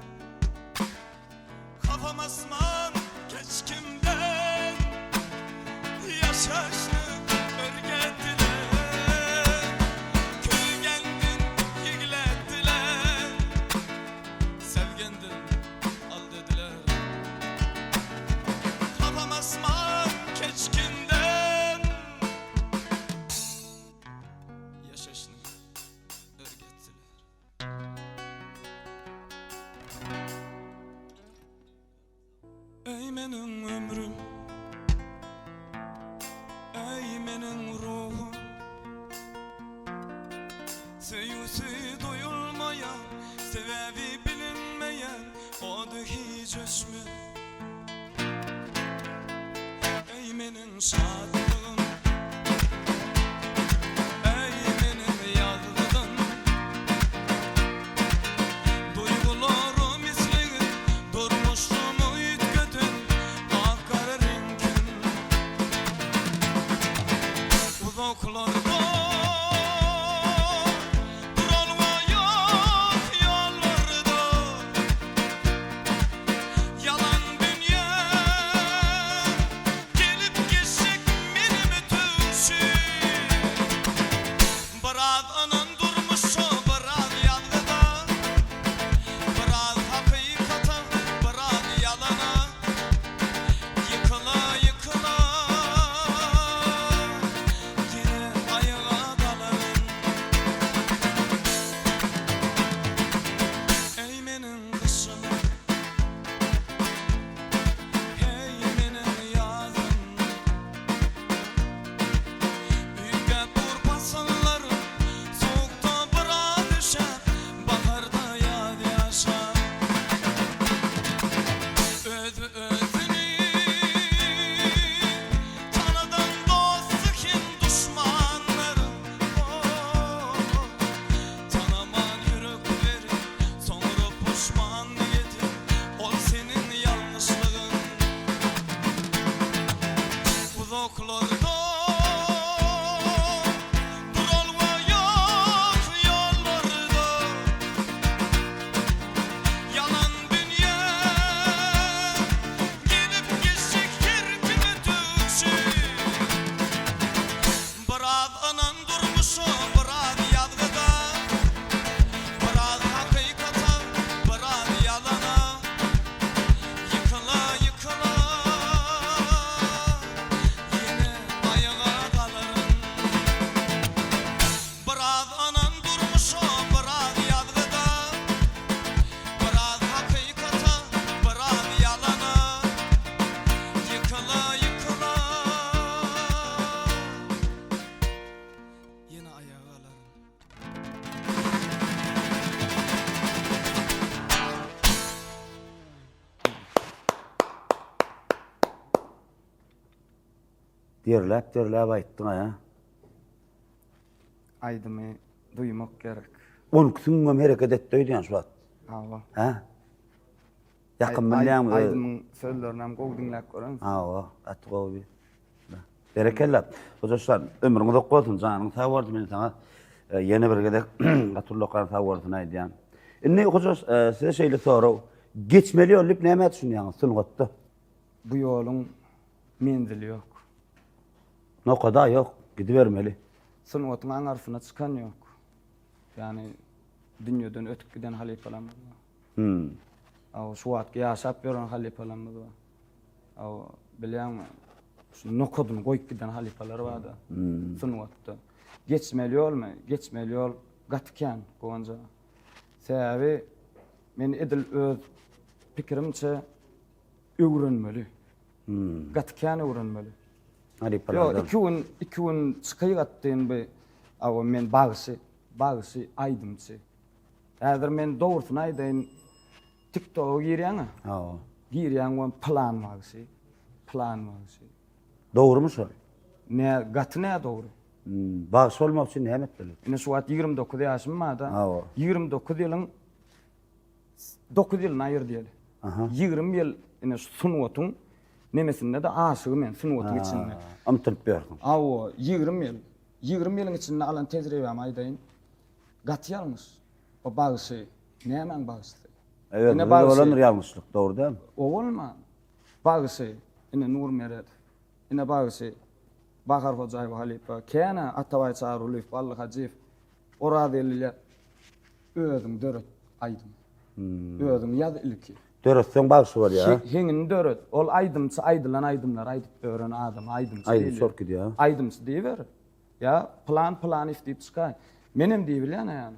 Kafam asman keçkimden, Ýaşaşny örgetdiler. Külgendin ýigletdiler, Sevgendin aldadylar. Kafam asman keçkinden, Ýaşaşny örgetdiler. Eý meniň ömrüm, eý meniň ruhum, Söýgüsi duýulmaýan, sebäbi bilinmeýän ody hiç öçme. Eý meniň şatlygym, eý meniň ýazgydym, Duýgularym islegin, durmuşymy üýtgeden ak-gara reňkim. Uzaklarda duralga ýok ýollarda, Ýalan dünýä gelip geçjek men. Derläp-derläp aýtdyň-a, hä? Aýdymy duýmak gerek. On iki süňňüm hereket etdi öýdýän şu wagt. Hawa. Hä? Ýakyn bilýäňmi? Aýdymyň sözlerini hem gowy diňläp görensiň. Hawa, gaty gowy. Berekella. Hojaşan, ömrüň uzak bolsun, janyň sag bolsun. Men saňa e, ýene bir gezek gaty ullakan sag bolsun aýdýan. Indi Hojaş, e, size şeýle sorag. Geçmeli ýol diýip nämä düşünýäňiz sungatda? Bu ýoluň menzili ýok. Nokada ýok, gidibermeli. Sungatyň aňarsyna çykan ýok. Ýagny dünýeden ötüp giden halypalarymyz bar. Hmm. Aw, şu wagtky ýaşap ýören halypalarymyz bar. Aw, bilýäňmi, şu nokadyny goýup giden halypalar bar-da. Hmm. Sungatda. Geçmeli ýolmy? Geçmeli ýol gaty kän, Guwanç aga. Sebäbi men edil öz pikirimçe öwrenmeli. Hmm. Gaty kän öwrenmeli. Halypalardan. Ýok, iki gün, iki gün çykyp atdym bu. Awa men bagşy, bagşy, aýdymçy. Häzir men dogrusyny aýdaýyn, TikToka girýäň-ä. Hawa. Girýäň we plan bagşy, plan bagşy. Dogrumy şol? Nä, gaty nädogry. Hmm, bagşy bolmak üçin näme etmeli? Ine şu wagt 29 ýaşym bar-da. Hawa. 29 ýylyň 9 ýylyny aýyr diýeli. Aha. 20 ýyl ine şu sungatyň nemesinde-de aşygy men sungatyň içinde. Ymtylyp ýörsüň. Hawa, 20 ýyl. 20 ýylyň içinde alan tejribämi aýdaýyn. Gaty ýalňyş. O bagşy nämäň bagşysy? Ine bagşy. Bolandyr ýalňyşlyk, dogry dälmi? O bolman. Bagşy ine Nur Meredow. Ine bagşy Bahar Hojaýewa halypa. Känä Atabaý Çarygulyýew, Bally Hajyýew, Oraz Elliler. Özüň döret aýdymy. Özüň ýaz ilki. Döretseň bagşy bolýar. Heňini döret. Ol aýdymçy aýdylan aýdymlary aýdyp ýören adama aýdymçy diýilýär. Aýdymçy bolup gidýär. Aýdymçy diýiber. Ýa pylan pylanyýew diýip çykaý. Menem diýibilýän ýa.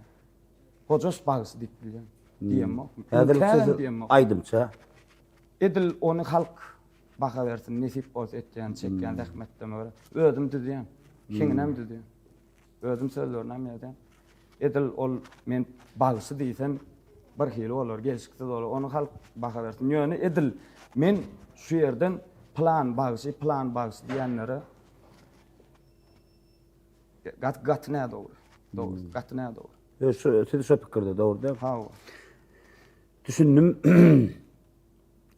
Hojaş bagşy diýip bilýän. Diýemok. Häzirlikçe aýdymçy. Edil ony halk baha bersin, nesip bolsa etýän, çekýän zähmetlerime görä. Özüm düzýän. Heňinem düzýän. Özüm sözlerinem ýazýan. Edil ol men bagşy diýsem bir hili bolar, gelşiksiz bolar. Ony halk baha bersin. Ýöne edil men şu ýerden pylan bagşy, pylan bagşy diýenlere gaty gaty nädogry. Dogry, gaty nädogry. Ýok, şu siz şo pikirde dogry däl. Hawa. Düşündim.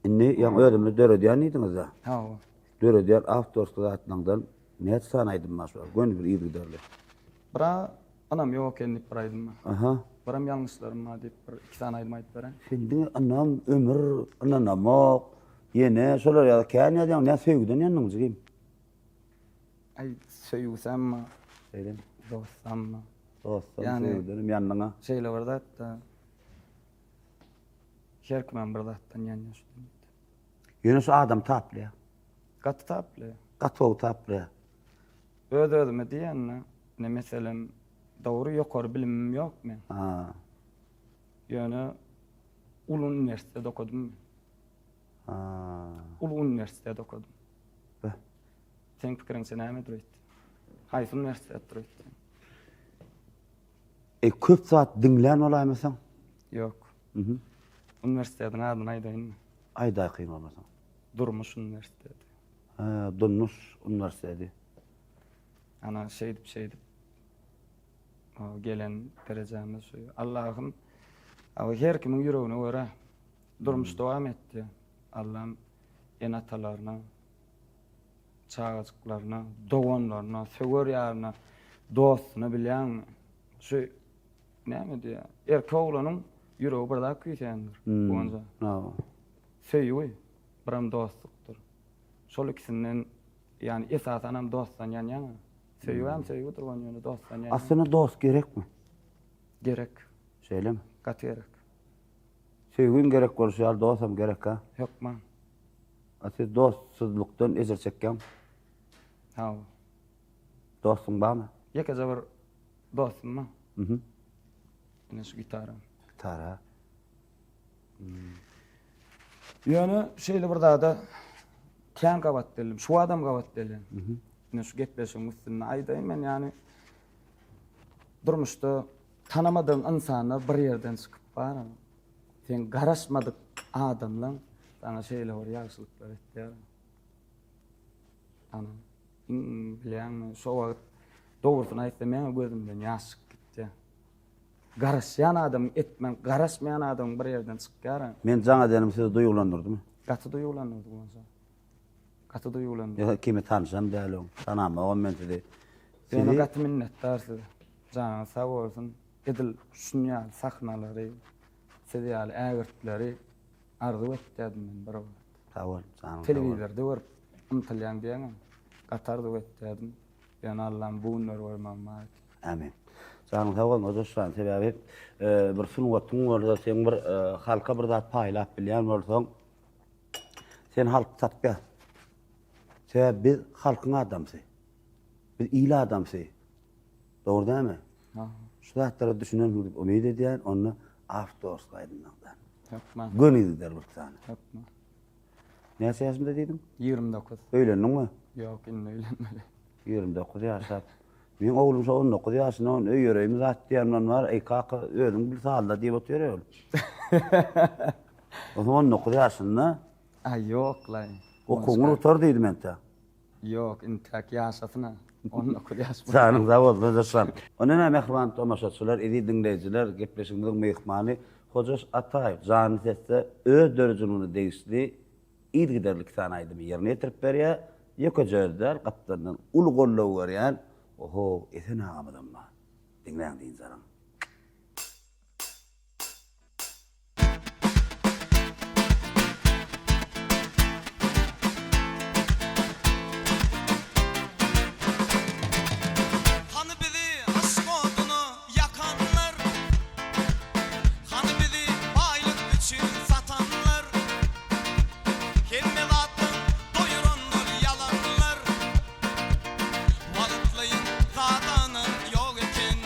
Indi ýaňy özümiz döredýän diýdiňiz-dä. Hawa. Döredýän awtorski zatlaryňdan näçe sany aýdym bar şu wagt? Göni bir yzygiderli. Bira ynam ýok eken diýip bir aýdym bar. Aha. Biram ýalňyşlarym bar diýip bir iki sany aýdym aýdyp beräý. Sen diňe ynam, ömür, ynanamok, ýene şolar ýaly kän ýazýaň. Nä söýgüden ýandyň jigim? Aý söýgüsem bar. Şeýlemi? Dostam bar. Dostam, söýgüdenem ýandyň-a. Şeýle bir zat-da. Her kimem bir zatdan ýanýar şu dünýede. Ýöne şu adam taplaýar. Gaty taplaýar. Gaty gowy taplaýar. Öz özüme diýende, ine meselem, dogry ýokary bilimim ýok meň. Ha. Ýöne uly uniwersitet okadym men. Ha. Uly uniwersitet okadym. Beh. Seň pikiriňçe nämedir öýtdi? Haýsy uniwersitetdir öýtdi? E köp zat diňlän bolaýmasaň? Ýok. Mhm. Uniwersitetiň adyny aýdaýynmy? Aýdaý kyn bolmasa. Durmuş uniwersiteti. Hä, Durmuş uniwersiteti. Ana şeýdip şeýdip gelen derejämiz şu. Allahym her kimiň ýüregine görä durmuş dowam etdi. Allam ene-atalaryna, çagajyklaryna, doganlaryna, söwer ýaryna, dostuna bilýäňmi? Şu näme diýýär? Erkek oglanyň ýüregi bir zat küýseýändir. Guwanja. Hawa. Söýgi, biram dostlukdyr. Şol ikisinden, ýagny esasanam dostdan ýanýaň. Söýgem söýgüdir, ony ýöne dostdan ýanýaň. Aslynda dost gerekmi? Gerek. Şeýlemi? Gaty gerek. Söýgiň gerek bolşy ýaly dostam gerek-a? Hökman. A siz dostsuzlykdan ejir çekýäňmi? Hawa. Dostuň barmy? Ýekeje bir dostum bar. Mhm. Ine şu gitara. Gitara. Ýöne şeýle bir zada kän gabat geldim. Şu adam gabat gelýän. Ine şu gepleşigiň üstünde aýdaýyn men ýany durmuşda tanamadygyň ynsanlar bir ýerden çykyp bar. Sen garaşmadyk adamlaň saňa şeýle bir ýagşylyklar etýär. Ana. Iň bilýäňmi, şo wagt dogrusyny aýtsam meňem gözümden ýaş çykyp gitýär. Garaşýan adamyň etmän, garaşmaýan adamyň bir ýerden çykýar-a. Men jaň edenim sizi duýgulandyrdymy? Gaty duýgulandyrdy Guwanç aga. Gaty duýgulandyrdy. Ýa kimi tanşam däl öň. Tanamogam men sizi. Ýöne gaty minnetdar size. Janyňyz sag bolsun. Edil şun ýaly sahnalary, siz ýaly ägirtleri arzuw etýärdim men bir wagt. Sag bol, janyň sag bolsun. Telewizorda görüp ymtylýaň diýýäňä. Gaty arzuw etýärdim. Ýöne Allam bu günleri görmegim bar eken. Amin. Janyň sag bolsun Hojaşjan, sebäbi bir sungatyň bolsa, sen bir halka bir zat paýlap bilýän bolsaň, sen halk tapýar. Sebäbi biz halkyň adamsy. Biz il adamsy. Dogry dälmi? Şu zatlara düşünensiň diýip umyt edýän, onda awtorski aýdymlardan. Hökman. Göni gider bir sany. Hökman. Näçe ýaşyňda diýdiň? 29. Öýlendiňmi? Ýok, indi öýlenmeli. 29 ýaşap. Meň oglum şo 19 ýaşynda ony öý ýöreými zat diýýän bar, eý kaka özüň bil salla diýip otyr ol. Onsoň 19 ýaşynda. Aý ýok-laý. Okuwyňy gutar diýdim entä. Ýok, intäk ýaşasyn-a. 19 ýaş. Janyň sag bolsun, Hojaşjan. Onda näme mähriban tomaşaçylar, eziz diňleýjiler, gepleşigimiziň myhmany Hojaş Ataýew janly sesde öz döredijiligine degişli yzygiderli iki sany aýdymy ýerine ýetirip berýär. Ýekeje özi däl, gapdalyndan uly goldaw berýän Oho, Esen agamyzam bar. Diňläň dynç alyň. Hany bizi yşk oduna ýakanlar, Hany bizi baýlyk üçin satanlar, Hemme zatdan doýuranlar ýalanlar, Wagtlaýyn zadanam ýok eken.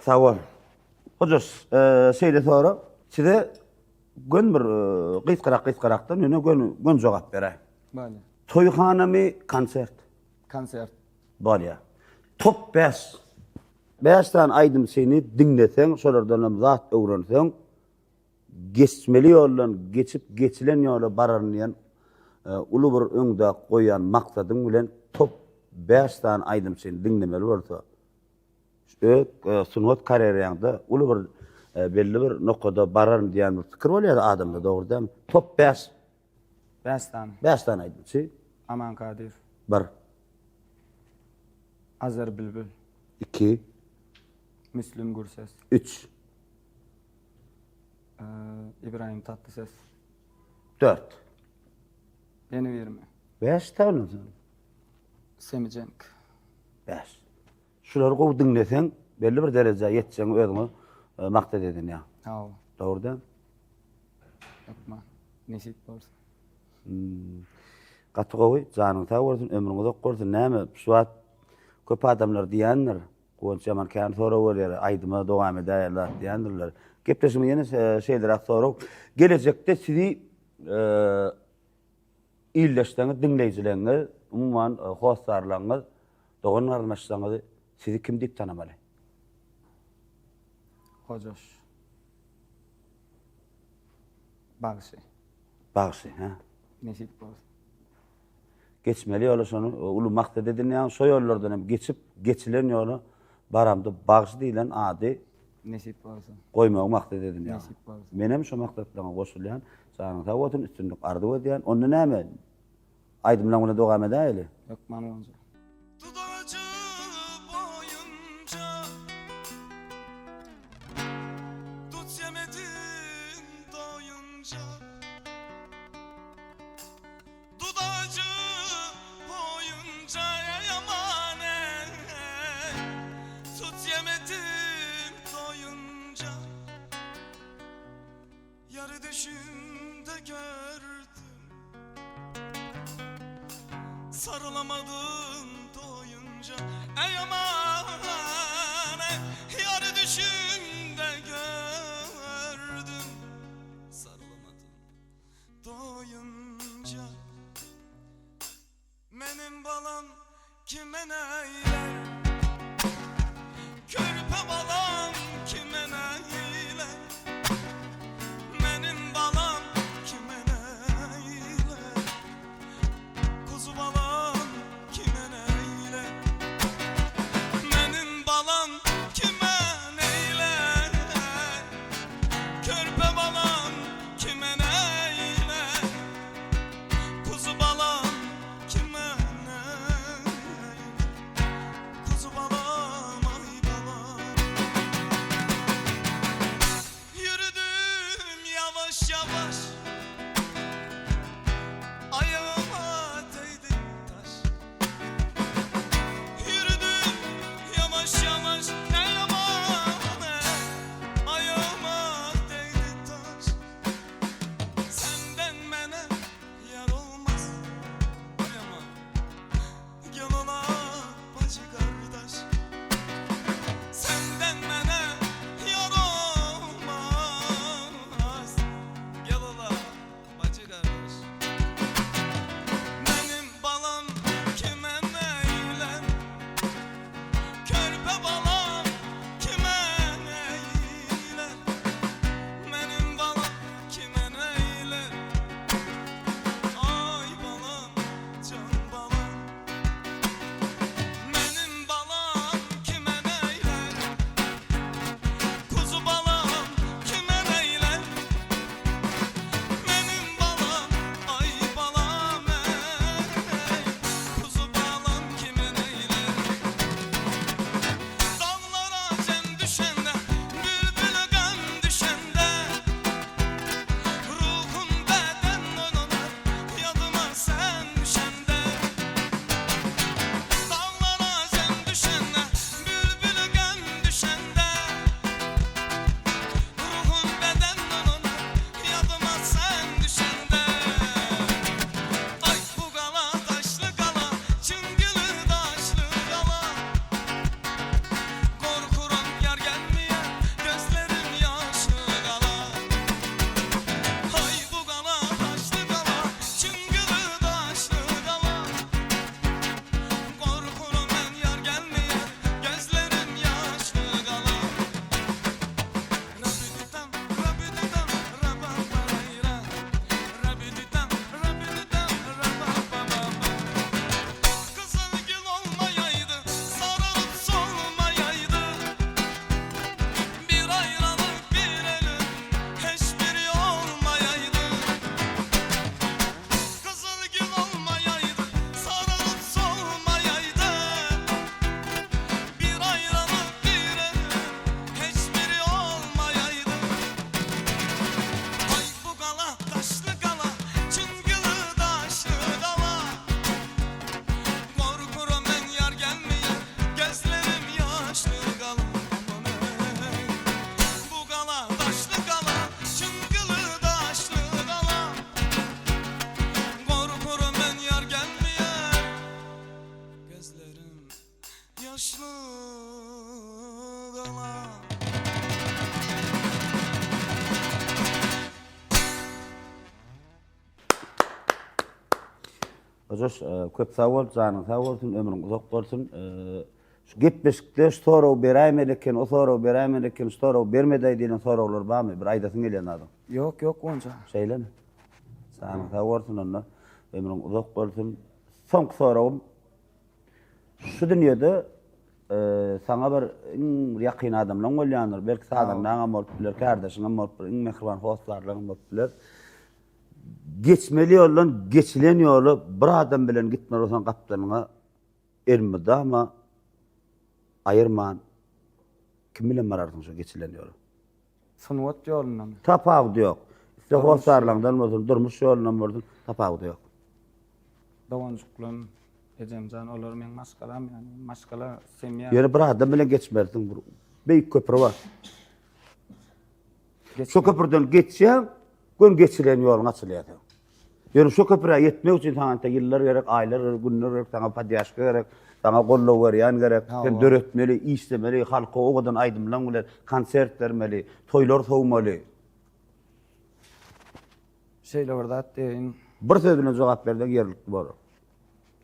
Sag bol. Hojaş, şeýle sorag, size gön bir gysgarak gysgarakdan ýöne gön gön jogap beräý. Bolýar. Toýhanamy, konsert? Konsert. Bolýar. Top 5. 5 sany aýdymçyny diňleseň, şolardan hem zat öwrenseň, geçmeli ýoldan geçip, geçilen ýola bararyn diýen uly bir öňde goýan maksadyň bilen top 5 sany aýdymçyny diňlemeli bolsa, Öz sungat karýeraňda uly bir belli bir nokada bararyn diýen bir pikir bolýar adamda, dogry dälmi? Top 5. 5 sany. 5 sany aýdymçy. Aman Kadyrow. 1. Azar Bülbül. 2. Müslüm Gürses. 3. İbrahim Tatlyses. 4. Ýene birimi? 5 tane. Semi Cenk. 5. Şulary gowy diňleseň, belli bir derejä ýetjegiňi özüňe maksat edinýäň. Hawa. Dogry däl? Hökman. Nesip bolsa. Gaty gowy, janyň sag bolsun, ömrüň uzak bolsun. Näme, şu wagt köp adamlar diýendir, Guwanç ýaman kän sorag berýär, aýdyma dowam edäýer zat diýendirler. Gepleşigimiz ýene şeýleräk sorag. Gelejekde sizi Ildeşleriňiz, diňleýjileriňiz, umuman, hossarlaryňyz, dogan-garyndaşlaryňyz sizi kim diýip tanamaly? Hojaş. Bagşy. Bagşy, hä? Nesip bolsa. Geçmeli ýola şony uly maksat edinýäň, şo ýollardan hem geçip, geçilen ýola baramda bagşy diýlen ady Nesip bolsa. Goýmagy maksat edinýär. Nesip bolsa. Menem şo maksatlaryňa goşulýan. Janyň sag bolsun, üstünlik arzuw edýän. Onda näme? Aýdymlaň bilen dowam edäýeli. Hökman bolsa. Dudajy boýunça Dut ýemedin doýunça Dudajy boýunça ýaman eý Tut ýemedim doýunca Ýary düşümde gördüm Sarylamadym doýunca Eý aman eý Ýary düşümde gördüm Sarylamadym Doýunca Meniň balam kime neýlär Körpe balam kime neýlär Meniň balam kime neýlär Kuzu balam kime neýlär Meniň balam kime neýlär Körpe balam kime neýlär Kuzu balam kime neýlär Kuzu balam ay balam. Ýaşly gala. Hojaş, köp sag bol, janyň sag bolsun, ömrüň uzak bolsun. Şu gepleşikde şu soragy beräýmeli eken, o soragy beräýmeli eken, şu soragy bermedäý diýlen soraglar barmy? Bir aýdasyň gelýän zadyň? Ýok, ýok onça. Şeýlemi? Janyň sag bolsun onda, ömrüň uzak bolsun. Soňky soragym, şu dünýede saňa bir iň bir ýakyn adamlaň bolýandyr, belki sazandaňam bolup biler, kärdeşiňem bolup biler, iň mähriban hossarlaryňam bolup biler. Geçmeli ýoldan geçilen ýola bir adam bilen gitmeli bolsaň gapdalyňa elmydama aýyrman kim bilen bararsyň şo geçilen ýola? Sungat ýolundanmy? Tapawudy ýok. Isle hossarlaňdan bolsun, durmuş ýolundan bolsun, tapawudy ýok. Doganjyklarym, ejemjan olar meň maşgalam ýani maşgala, semýa. Ýöne bir adam bilen geçmersiň, bir beýik köpri bar. Şo köprüden geçýäň, göni geçilen ýoluň açylýar seň. Ýöne şo köprä ýetmek üçin saňa entek ýyllar gerek, aýlar gerek, günler gerek, saňa podýaşka gerek, saňa goldaw berýän gerek. Sen döretmeli, işlemeli, halka owadan aýdymlaň bilen konsert bermeli, toýlar sowmaly. Şeýle bir zat diýeýin. Bir söz bilen jogap berseň ýerlikli bolar.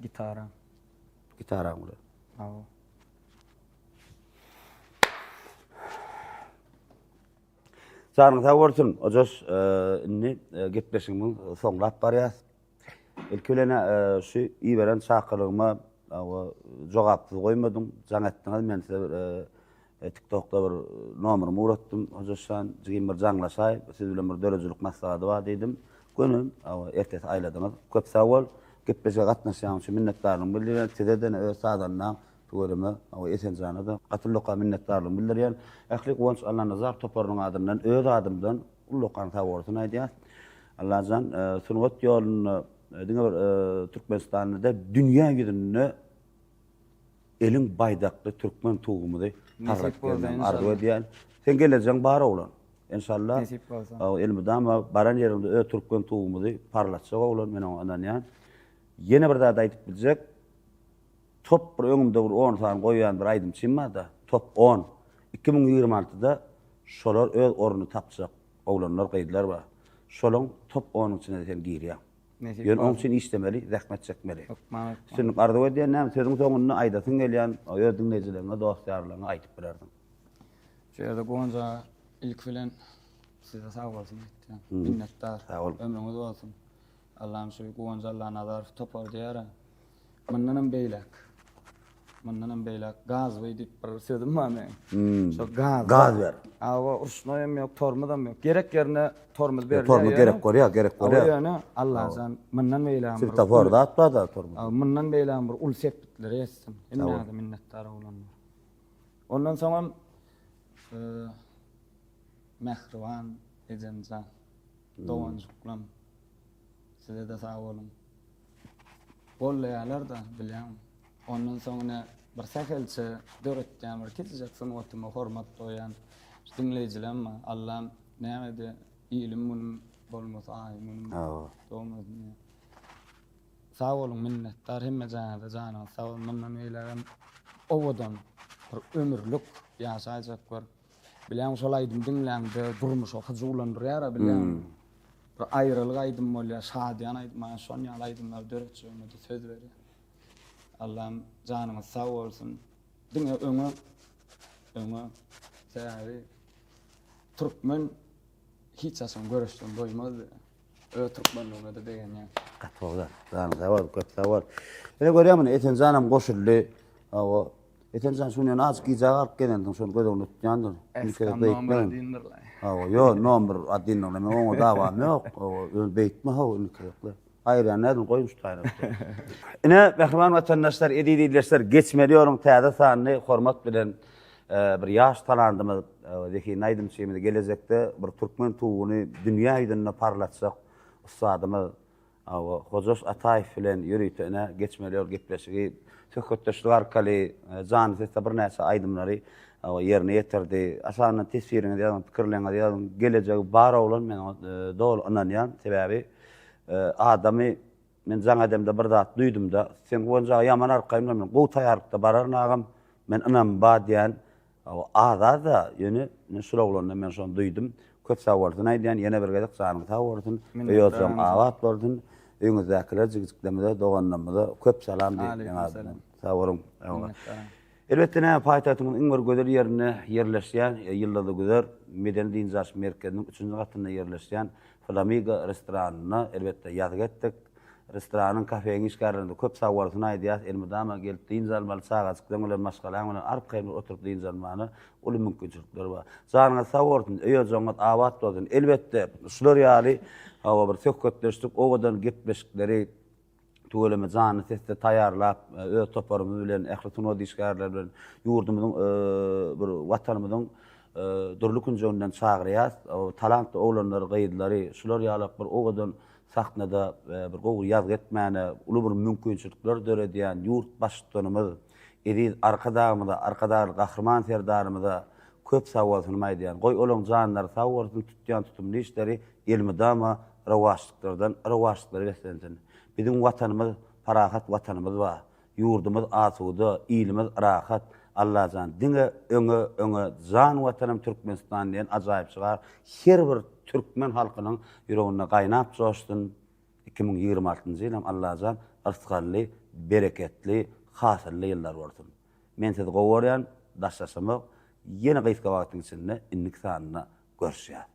Gitara. Gitaraň bilen. Hawa. Janyň sag bolsun, Ojaş, indi gepleşigimizi soňlap barýas. Ilki bilen şu iberen çakylygyma jogapsyz goýmadyň, jaň etdiňiz, men size bir TikTokda bir nomerymy ugratdym, Ojaşjan, jigim bir jaňlaşaý, siz bilen bir döredijilik maslahaty bar diýdim. Göni ertesi aýladyňyz. Köp sag bol. Gepleşige gatnaşýanyň üçin minnetdarlygymy bildirýän. Size-de öz sazandaň Tüweleme, hawa Esenjana-da gaty ullakan minnetdarlygymy bildirýän. Ähli Guwanç Allanazarow toparynyň adyndan, öz adymdan ullakan sagbolsun aýdýas. Allajan sungat ýolunda diňe bir Türkmenistanda däl, dünýä ýüzünde eliň baýdakly türkmen tugumyzy Nesip parladyp bolsa gezmegini arzuw enşalla. edýän. Seň gelejegiň bar oglan. Enşalla. Nesip bolsa. Elmydama baran ýeriňde öz türkmen tugumyzy parlatjak oglan, men oňa ynanýan. Ýene bir zat aýdyp biljek. Top bir öňümde bir on sany goýýan bir aýdymçym barda, top on. 2026-da şolar öz ornuny tapjak oglanlar, gyzlar bar. Şolaň top onuň içine sen girýäň. Nesip Ýöne oň bolsa. üçin işlemeli, zähmet çekmeli. Hökman, hökman. Üstünlik arzuw edýän näme sözüň soňunda aýdasyň gelýän öz diňleýjileriňe, dost-ýarlaryňa aýdyp bilersiň. Şu ýerde Guwanç aga ilki bilen size sag bolsun aýtýan. Minnetdar. Sag boluň. Ömrüňiz bolsun. Allam şu Guwanç Allanazarow topar diýer-ä. Mundanam beýläk. Mundanam beýläk gaz we diýip bir sözüm bar meň. Şo gaz. Gaz ber. Awa urşnoýam ýok, tormozam ýok. Gerek ýerine tormoz berilýär. Tormoz gerek bolýar, gerek bolýar. Awa ýöne Allajan mundan beýläk bir Svetofor zat bar da tormoz. Awa mundan beýläk bir uly sepgitlere ýetsin. Hemmäňize minnetdar oglanlar. Ondan soňam mähriban ejemjan, doganjyklam size-de sag boluň. Gollaýarlar-da, bilýäňmi. Ondan soň ine bir sähelçe döretýän bir kiçijek sungatyma hormat goýýan şu diňleýjilerim bar. Allam näme diýýär, ilim günüm bolmasa aýym günüm dogmasyn diýýär. Sag boluň minnetdar hemmejaňyza janyňyz sag bolsun mundan beýlägem owadan bir ömürlik ýaşaýjak bir bilýäňmi şol aýdymy diňläňde durmuşa hyjuwlandyrýara bilýäňmi. Bir aýralyk aýdym bolýar, şadyýan aýdym, maňa şon ýaly aýdymlary döretjegime-de söz berýän. Allam janyňyz sag bolsun. Diňe öňe, öňe. Sebäbi türkmen hiç haçan göreşden doýmaz. Öz türkmenligime-de begenýän. Gaty gowy zat. Janyň sag bolsun, köp sag bol. Ine görýäň muny Esenjanam goşuldy. Hawa. Esenjan şu gün azajyk gijä galyp gelensiň, şony göz öňünde tutýandyr. Eskam nomer odindir-laý. Hawa, ýok, nomer odindir, men oňa dawam ýok. Hawa, ýöne beýtme hawa, indiki gezekler. Aýyrýan nädin, goýuň şu taýyny. Ine, mähriban watandaşlar, eziz ildeşler, geçmeli ýoluň täze sanyny hormat bilen bir ýaş talandymyz, zehinli aýdymçymyz, gelejekde bir türkmen tuguny dünýä ýüzünde parlatjak ussadymyz Hawa, Hojaş Ataýew bilen ýörite ine geçmeli ýol gepleşigi, söhbetdeşlik arkaly janly sesde birnäçe aýdymlary hawa ýerine ýetirdi. Aşagyndan teswiriňizi ýazyň, pikirleriňizi ýazyň. Gelejegi bar oglan, men oňa doly ynanýan. Sebäbi adamy men jaň edemde bir zat duýdumda, sen Guwanç aga ýaman arkaýyn men gowy taýýarlykda bararyn agam. Men ynam bar diýýän. Az-az-da, ýöne ine şul oglandan men şony duýdum. Köp sag bolsun aýdýan, ýene bir gezek janyň sag bolsun, öý-ojagyň abat bolsun. Öýüňizdäkiler, jigijiklerimize, doganlarymyza köp salam diý meň adymdan. Sag boluň. Elbetde näme paýtagtymyzyň iň bir gözel ýerinde ýerleşýän Ýyldyzly güzer medeni dynç alyş merkeziniň üçünji gatynda ýerleşýän Flamigo restoranynda elbetde ýazgy etdik. Restoranyň, kafeň işgärlerine köp sag bolsun aýdýas. Elmydama gelip dynç almaly, çagajyklaň bilen, maşgalaň bilen arkaýyn bir oturyp dynç almana uly mümkinçilikler bar. Janyňyz sag bolsun, öý-ojagyňyz abat bolsun. Elbetde, şular ýaly hawa bir söhbetdeşlik, owadan gepleşikleri tüweleme janly sesde taýýarlap, öz toparymyz bilen, ähli sungat işgärleri bilen ýurdumyzyň bir Watanymyzyň dürli künjeginden çagyrýas. Talantly oglanlary, gyzlary şular ýalak bir owadan sahnada bir gowy ýazgy etmäne uly bir mümkinçilikler döredýän ýurt Baştutanymyz eziz Arkadagymyza, Arkadagly Gahryman Serdarymyza köp sagbolsunymy aýdýan. Goý olaň janlary sag bolsun, tutýan tutumly işleri elmydama rowaçlyklardan rowaçlyklara beslensin. Biziň Watanymyz parahat Watanymyz bar. Ýurdumyz asuda, ilimiz rahat. Allajan diňe öňe öňe jan Watanym Türkmenistan diýen ajaýyp şygar her bir türkmen halkynyň ýüreginde gaýnap joşsun. 2026-njy ýylam Allajan yrsgally, bereketli, hasylly ýyllar bolsun. Men sizi gowy görýän, daşlaşamok. Ýene gysga wagtyň içinde indiki sanynda görüşýäs.